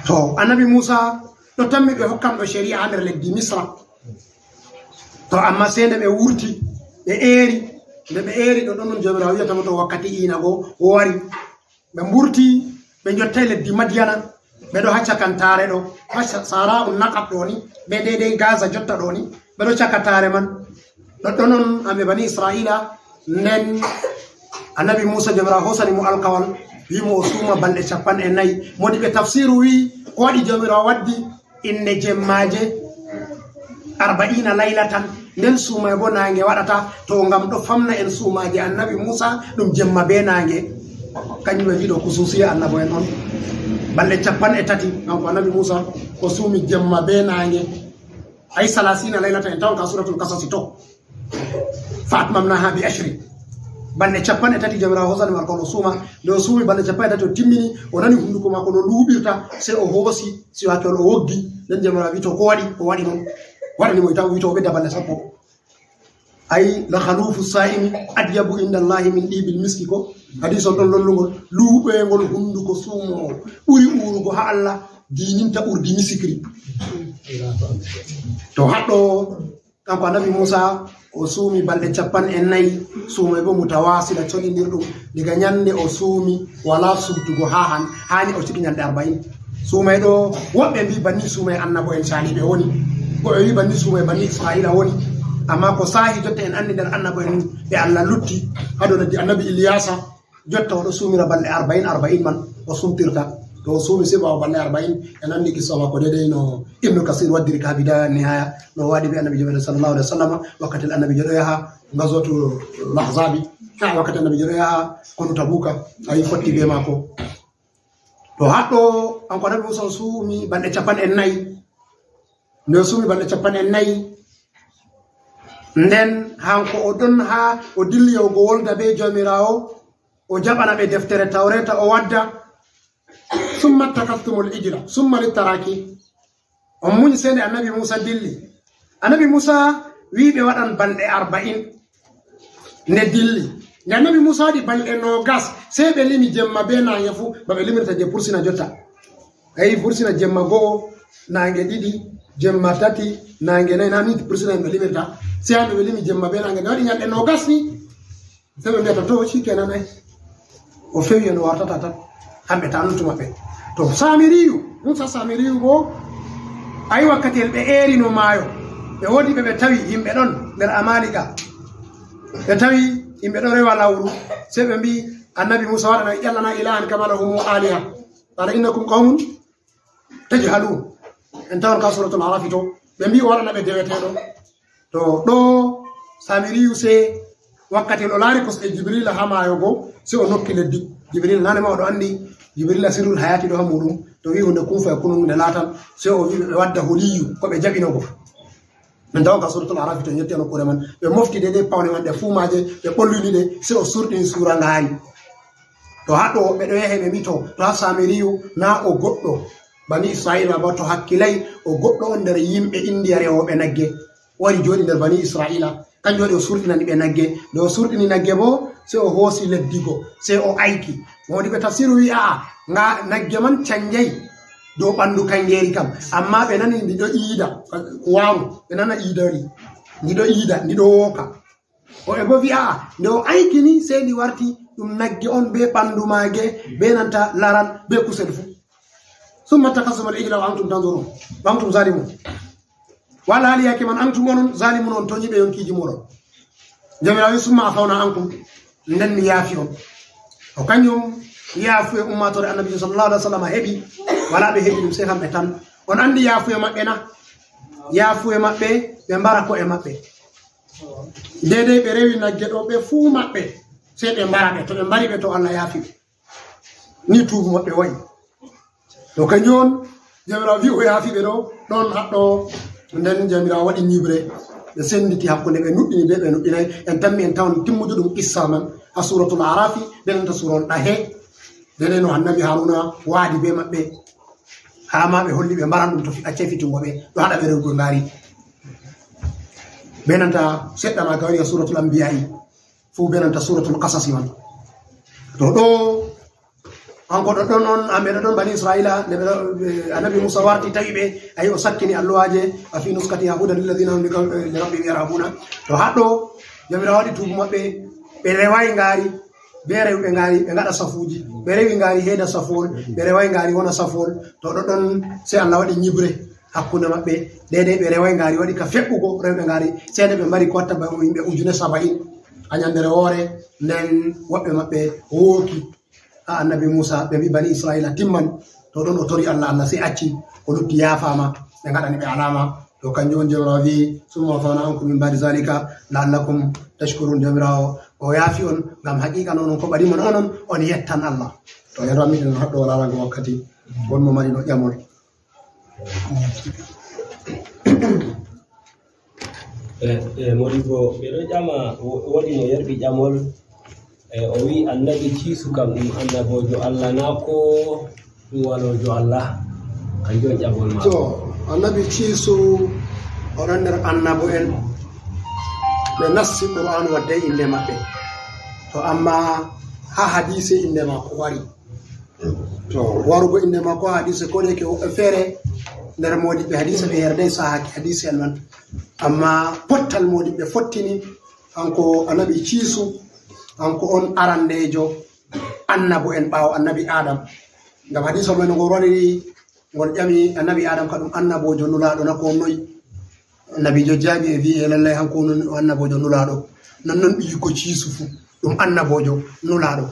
To, Annabi Muusa ɗo tammi ɓe hokkan ɗo ceri'a haa nder leddi Misra. To, ammaa sey nde ɓe wurti, ɓe eeri, nde ɓe eeri ɗo, ɗon ɗon Jawmiraawo wiyata mo to wakkati iinago o wari. Ɓe mburti, ɓe njottaay leddi Madiyana, ɓe ɗo haa cakantaare ɗo, haa Sa-, Sahra'u Naqab ɗo ni, be deydey Gaza jotta ɗo ni, ɓe ɗo cakantaare man. Ɗoɗɗon on hamɓe bani Isra'iila, nden Annabi Muusa, Jawmiraawo hoosani mo alkawal, wi mo o suuma balɗe cappanɗe nayi. Moodiɓɓe tafsiiru wi, ko waɗi Jawmiraawo waddi innde jemmaaje أربعين ليلة, nden suumaye boo naange waɗata, to ngam ɗo famna en suumaaje Annabi Muusa, ɗum jemma bee naange. Kanjum ɓe mbi'ɗo kusuusiya annabo en on. Balɗe cappanɗe tati, kanko Annabi Muusa, o suumi jemma bee naange. Ay, ثلاثين ليلة, en tawan ka Suuratul Qasasi to. فأتممناها بعشر. Balɗe cappanɗe tati Jawmiraawo hoosani mo alkawal o suuma. Nde o suumi balɗe cappanɗe tati, o timmini, o nani hunnduko maako no luuɓirta, sey o hoosi siwakewol, o woggi. Nden Jawmiraawo wi to ko waɗi, o waɗi mo. Waɗani mo ita, o wi to o ɓedda balɗe sappo. Ay, لخلوف الصائم أطيب عند الله من طيب المسك ko. Hadiis on ɗon lollungol, luuɓeengol hunnduko suumoowo ɓuri uurugo haa Allah diininta urdi misikri. To haɗɗo Kanko Annabi Muusa, o suumi balɗe cappanɗe nayi, suumay boo mutawaasila, colindirɗum. Diga nyannde o suumi, walaa sumtugo haa han-, haa ni o ciki nyalɗe arba'in. Suumay ɗo, woɓɓe mbii banni suumay annabo'en caaliiɓe woni. Woɓɓe mbii banni suumay banni Isra'iila woni. Ammaa ko saahi jotta en anndi nder annabo'en ɓe Allah lutti haa dow leddi Annabi Iliyaasa. Jotta o ɗo suumira balɗe arba'in, arba'in man o sumtirta. To o suumi sey ɓaawo balɗe arba'in, en anndi kissa maako deydey no Ibnu Kasir waddiri ka Bidaaya Nihaaya, no o waɗi bee Annabiijo meeɗen sallallahu alayhi wa sallam, wakkati Annabiijo ɗo yaha Gazwatu Lahzabi, haa wakkati Annabiijo ɗo yaha konu Tabuka, ayi fotti bee maako. To haɗɗo, kanko Annabi Muusa o suumi balɗe cappanɗe nayi. Nde o suumi balɗe cappanɗe nayi, nden hanko o ɗon haa o dilli yahugo wolda bee Jawmiraawo, o jaɓana ɓe deftere Tawreeta, o wadda. ثم اتخذتم العجل, summa littaraki. On munyi sey nde Annabi Muusa dilli. Annabi Muusa wi'i ɓe waɗan balɗe arba'in. Nde dilli. Nde Annabi Muusa waɗi balɗe noogas, sey ɓe limi jemma bee naange fuu, ba ɓe limirta jey fursina jotta. Ayi, fursina jemma go'o, naange ɗiɗi, jemma tati, naange nayi, na ni fursina ɓe limirta. Sey hande ɓe limi jemma bee naange, nde waɗi nyalɗe noogas ni. Sey ɓe mbi'ata, to, shi kenan ay. O fewi en, o wartata tan. Hamɓe ta nuntu maɓɓe. To, Saamiriyu, Muusa Saamiriyu boo, ayi, wakkati el ɓe eerino maayo, ɓe woodi ɓe, ɓe tawi yimɓe ɗon nder Amalika. Ɓe tawi yimɓe ɗon rewa lawru. Sey ɓe mbi'i Annabi Muusa, waɗana, اجعل لنا إلها كما لهم آلهة. قال إنكم قوم تجهلون. En tawan ka Suuratul Arafi to. Ɓe mbi'i o waɗana ɓe deweteeɗo. To ɗo Saamiriyu sey wakkati o laari kosɗe Jibrila haa maayo go, sey o nokki leddi. Jibrila naane ma o ɗo anndi Jibrila sirrul hayaati ɗo haa muuɗum. To wi'i huunde kun fayakun nde laatan, sey o wi'i ɓe wadda holiyu ko ɓe jaɓino go. Min tawa ka Suuratul Arafi to en yotti haa nokkuure man. Ɓe mofti deydey pawne man ɗe fuu maaje, ɓe ɓollini ɗe, sey o surɗini suura ngaari. To haa ɗo woɓɓe ɗo yahi ɓe mbi'i to, to haa Saamiriyu na o goɗɗo Bani Isra'iila ba, to hakkilay o goɗɗo on nder yimɓe Indiya rewooɓe nagge. O wari jooɗi nder Bani Isra'iila. Kanjum waɗi o surɗinani ɓe nagge. Nde o surɗini nagge boo, sey o hoosi leddi go, sey o ayki. Moodiɓɓe tafsiru wi'i, a'a, nga nagge man canjay. dow ɓanndu kanngeeri kam. Ammaa ɓe nani ndi ɗo iida, waaw, ɓe nana iidori, ndi ɗo iida, ndi ɗo wooka. O e bo wi'a, nde o aykini, sey ndi warti ɗum nagge on bee ɓanndu maage, bee nanta laral, bee kusel fuu. Summa takhasumul ijla wa antum tanzurun, wa antum zalimun. Wala hali yake man antum onon zalimun, on tonyiɓe yonkiiji moɗon. Joomiraawo wi, "Summa afawna ankum," nden mi yaafi on. O kanjum yaafuye ummaatoore Annabi sallallahu alaihi wasallam heɓi, wala ɓe heɓi ɗum, sey kamɓe tan. On anndi yaafuye maɓɓe na? Yaafuye maɓɓe, ɓe mbara ko'e maɓɓe. Deedey ɓe rewi nagge ɗo, ɓe fuu maɓɓe, sey ɓe mbara ɓe. To ɓe mbari ɓe, to Allah yaafi ɓe. Ni tuubu maɓɓe wa'i. To kanjum on, Joomiraawo wi o yaafi ɓe ɗo, ɗon haɗɗo. Nden Joomiraawo waɗi nyiɓre, ɓe sennditi hakkunde ɓe nuɗɗini bee ɓe nuɗɗinay. En tammi en tawan timmude ɗum qissa man haa Suuratul A'raafi, bee nanta Suurawol Ɗahe. Nden no Annabi Haruna waadi bee maɓɓe. Haa ma ɓe holli ɓe mbaran ɗum to fi-, accay fitungo ɓe, ɗo haɗa ɓe rewugo ngaari. Bee nanta seɗɗa ma ka woni haa Suuratul Anbiyaa'i. Fuu bee nanta Suuratul Qasasi man. To ɗo, kanko ɗo ɗon on, amɓe ɗo ɗon Bani Isra'iila, nde ɓe ɗo, eh, Annabi Muusa warti tawi ɓe, ayi o sakkini alluwaaje, "Wa fii nuskatihaa hudan lilladhiina hum li qaw-, eh, li rabbihim yarhabuuna." To haɗɗo, Joomiraawo waɗi tuubu maɓɓe, ɓe rewaay ngaari, bee rewɓe ngaari, ɓe ngaɗa safuuji, ɓe rewi ngaari heeda safuwol, ɓe rewaay ngaari wona safuwol, to ɗo ɗon sey Allah waɗi nyiɓre hakkunde maɓɓe, deedey ɓe rewaay ngaari, waɗi ka feɓɓugo rewɓe ngaari, sey nde ɓe mbari ko watta ba yimɓe ujune saba'in. A nyannde woore, nden woɓɓe maɓɓe wooki haa Annabi Muusa, ɓe mbi Bani Isra'iila timman. To ɗon o tori Allah, Allah sey acci, o lutti yaafaama, ɓe ngaɗani ɓe alaama. To kanjum on Joomiraawo wi, "Summa afawna ankum min ba'di zaalika la'allakum tashkuruun." Joomiraawo o yaafi on, ngam haqiiqa non on ko ɓadi mon onon, on yettan Allah. To yeru am miden haɗɗo wala rango wakkati, won mo mari no ƴamol. E, e, Modibo, ɓe ɗo ƴama, wo-, woodi mo yerɓi ƴamol, e, o wi Annabi Ciisu kam ɗum annaboojo Allah na ko ɗum waloojo Allah? Kanjum on ƴamol maako. To, Annabi Ciisu o ɗon nder annabo'en ɓe nassi Qur'aanu wadde innde maɓɓe. To, amma haa hadiise innde maako wari. To, warugo innde maako haa hadiise, ko de ke woɓɓe feere nder moodiɓɓe hadiise ɓe yerday sahaaki hadiise en man. Amma pottal moodiɓɓe fottini, kanko Annabi Ciisu, kanko on arandeejo annabo'en ɓaawo Annabi Adam. Ngam hadiisa men ngol wari, ngol ƴami Annabi Adam ka ɗum annaboojo nulaaɗo na ko noy? Annabiijo jaabi e vi'i, e lallay hanko on o annaboojo nulaaɗo. Non non ɓiyikko Ciisu fu, ɗum annaboojo nulaaɗo.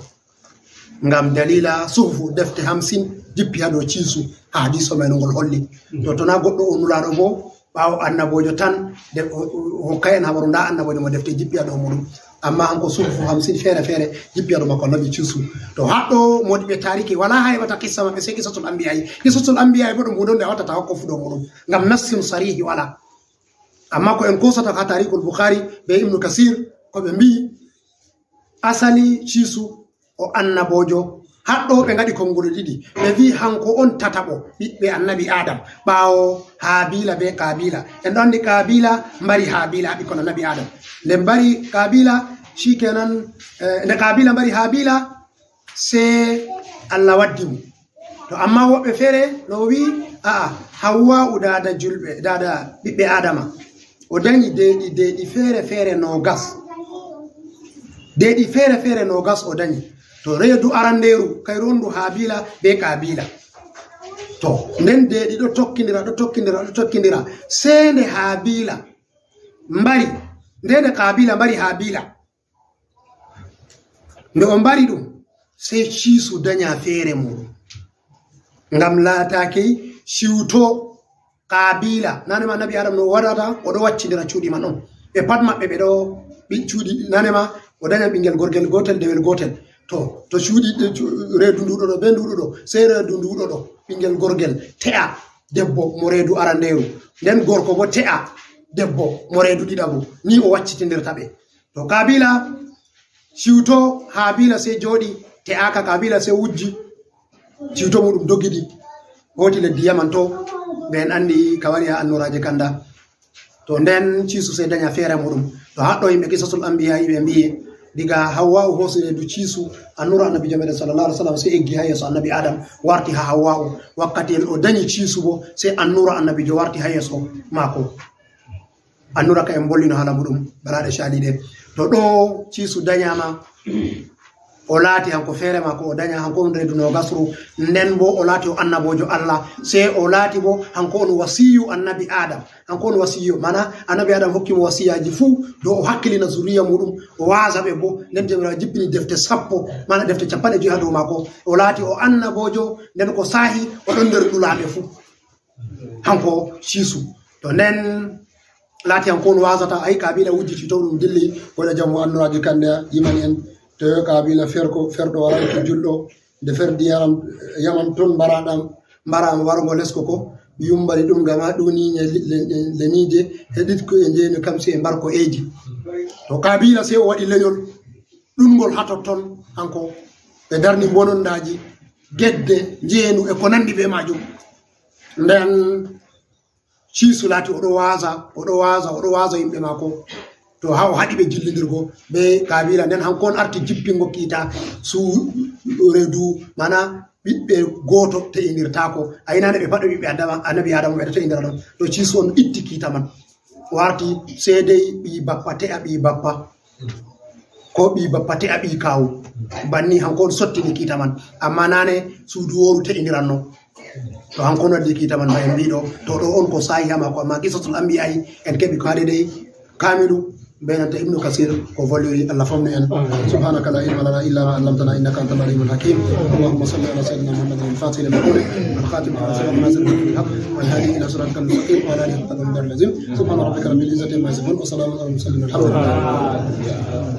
Ngam daliila suhufu defte hamsin jippi haa dow Ciisu, haa hadiiso men ngol holli. To, to na goɗɗo o nulaaɗo bo, ɓaawo annaboojo tan, de, o, o, o hokkay en habaru, ndaa annaboojo mo defte jippi haa dow muɗum. Amma hanko suhufu hamsin feere feere jippi haa dow makko Annabi Ciisu. To haɗɗo moodiɓɓe taariki, walaa haa heɓata kissa maɓɓe, sey Qissatul Anbiyaa'i. Qissatul Anbiyaa'i bo ɗum huunde on nde a wattata hokko fu dow muɗum. Ngam nassin sarihi walaa. Amma ko en koosata ka Taarikul Bukhari be Ibnu Kasir, ko ɓe mbi'i, asali Ciisu o annaboojo. Haɗɗo ɓe ngaɗi konguɗe ɗiɗi. Ɓe vi'i hanko on tataɓo ɓiɓɓe Annabi Adam, ɓaawo Haabila be Kaabila. En ɗo anndi Kaabila mbari Haabila, ɓikkon Annabi Adam. Nde mbari Kaabila, shikenan, eh, nde Kaabila mbari Haabila, sey Allah waddi mo. To amma woɓɓe feere no wi'i, a'a, Hawwa'u daada julɓe, daada ɓiɓɓe Adama, o dañi deeɗi, deeɗi feere feere noogas. Deeɗi feere feere noogas o dañi. To reedu arandeeru, kayru wondu Haabila be Kaabila. To, nden deeɗi ɗo tokkindira, ɗo tokkindira, ɗo tokkindira. Sey nde Haabila mbari, nde nde Kaabila mbari Haabila. Nde o mbari ɗum, sey Ciisu daña feere muɗum. Ngam laataaki ciwto Kaabila. Naane ma Annabi Adam no o waɗata, o ɗo waccindira cuuɗi man on. Ɓe pat maɓɓe ɓe ɗo ɓi-, cuuɗi, naane ma o daña ɓinngel gorgel gootel, dewel gootel. To, to cuuɗi, ɗe cu-, reedu nduɗo ɗo, be nduɗo ɗo, sey reedu nduɗo ɗo, ɓinngel gorgel te'a debbo mo reedu arandeeru. Nden gorko bo te'a debbo mo reedu ɗiɗaɓu. Ni o waccitindirta ɓe. To Kaabila ciwto Haabila sey jooɗi, te'aaka Kaabila sey wujji ciwto muɗum dogidi, hooti leddi Yaman to, ɓe en anndi ka wari haa annooraaje kanda. To nden Ciisu sey daña feere muɗum. To haɗɗo yimɓe Qisasul Anbiyaa'i ɓe mbi'i, Diga Hawwa'u hoosi reedu ciisu, annura annabiijo meɗen sallallahu alaihi wasallam, sey eggi haa yeeso annabi Adam, warti haa Hawwa'u. Wakkati en o dañi ciisu bo, sey annura annabiijo warti haa yeeso maako. Annura ka en bollino haala muɗum, baraaɗe caaliiɗe. To ɗo ciisu dañaama, o laati hanko feere maako, o daña hanko on reedu noogasru, nden bo o laati o annaboojo Allah, sey o laati bo hanko on wasiyu annabi Adam. Hanko on wasiyo, mana annabi Adam hokki mo wasiyaaji fuu, dow o hakkilina zuriya muɗum, o waaza ɓe bo. Nden Jawmiraawo jippini defte sappo, mana defte cappanɗe jowi haa dow maako. O laati o annaboojo, nden ko saahi o ɗon nder nulaaɓe fuu. Hanko ciisu. To nden laati hanko on waazata, ay Kaabila wujjiti to ɗum dilli, waɗa jammo annuraaji kande yimani en. To yo Kaabila ferko, ferɗo waraay to julɗo, nde ferdi yaram, yaman ton mbaraɗam, mbaraam wargo lesko ko, yumbari ɗum gama ɗuni ñe le, le, le, leniije, heɗit ko e njeenu kam si e mbar ko eeji. To Kaabila sey o waɗi leñol, ɗungol haa totton, hanko ɓe darni mbonondaaji, gedde, njeenu e ko nandi be maajum. Nden ciisu laati oɗo waaza, oɗo waaza, oɗo waaza yimɓe maako. To haa o haɗi ɓe jillindirgo be Kaabila, nden hanko on arti jippingo kiita su reedu, mana ɓiɓɓe gooto te'indirtaako. A yinaande ɓe pat ɓe ɓiɓɓe Adama, annabi Adama ɓe te'indira ɗon. To ciisu on itti kiita man. O arti sey dey ɓii bappa te'a ɓii bappa. Ko ɓii bappa te'a ɓii kaawu. Banni hanko on sottini kiita man. Amma naane suudu wooru te'indiranno. To hanko on waddi kiita man, ma en mbiɗo, to ɗo on ko saahi haa maako, amma qisatul anbiya'i en keɓi ko haa dey kaamilu, be nanta Ibnu Kasir ko voliri. Allah famnu en. سبحانك لا علم لنا إلا ما علمتنا إنك أنت العليم الحكيم. اللهم صل على سيدنا محمد الفاتح لما أغلق والخاتم لما سبق ناصر الحق بالحق والهادي إلى صراطك المستقيم وعلى آله حق قدره ومقداره العظيم. سبحان ربك رب العزة عما يصفون وسلام على المرسلين والحمد لله.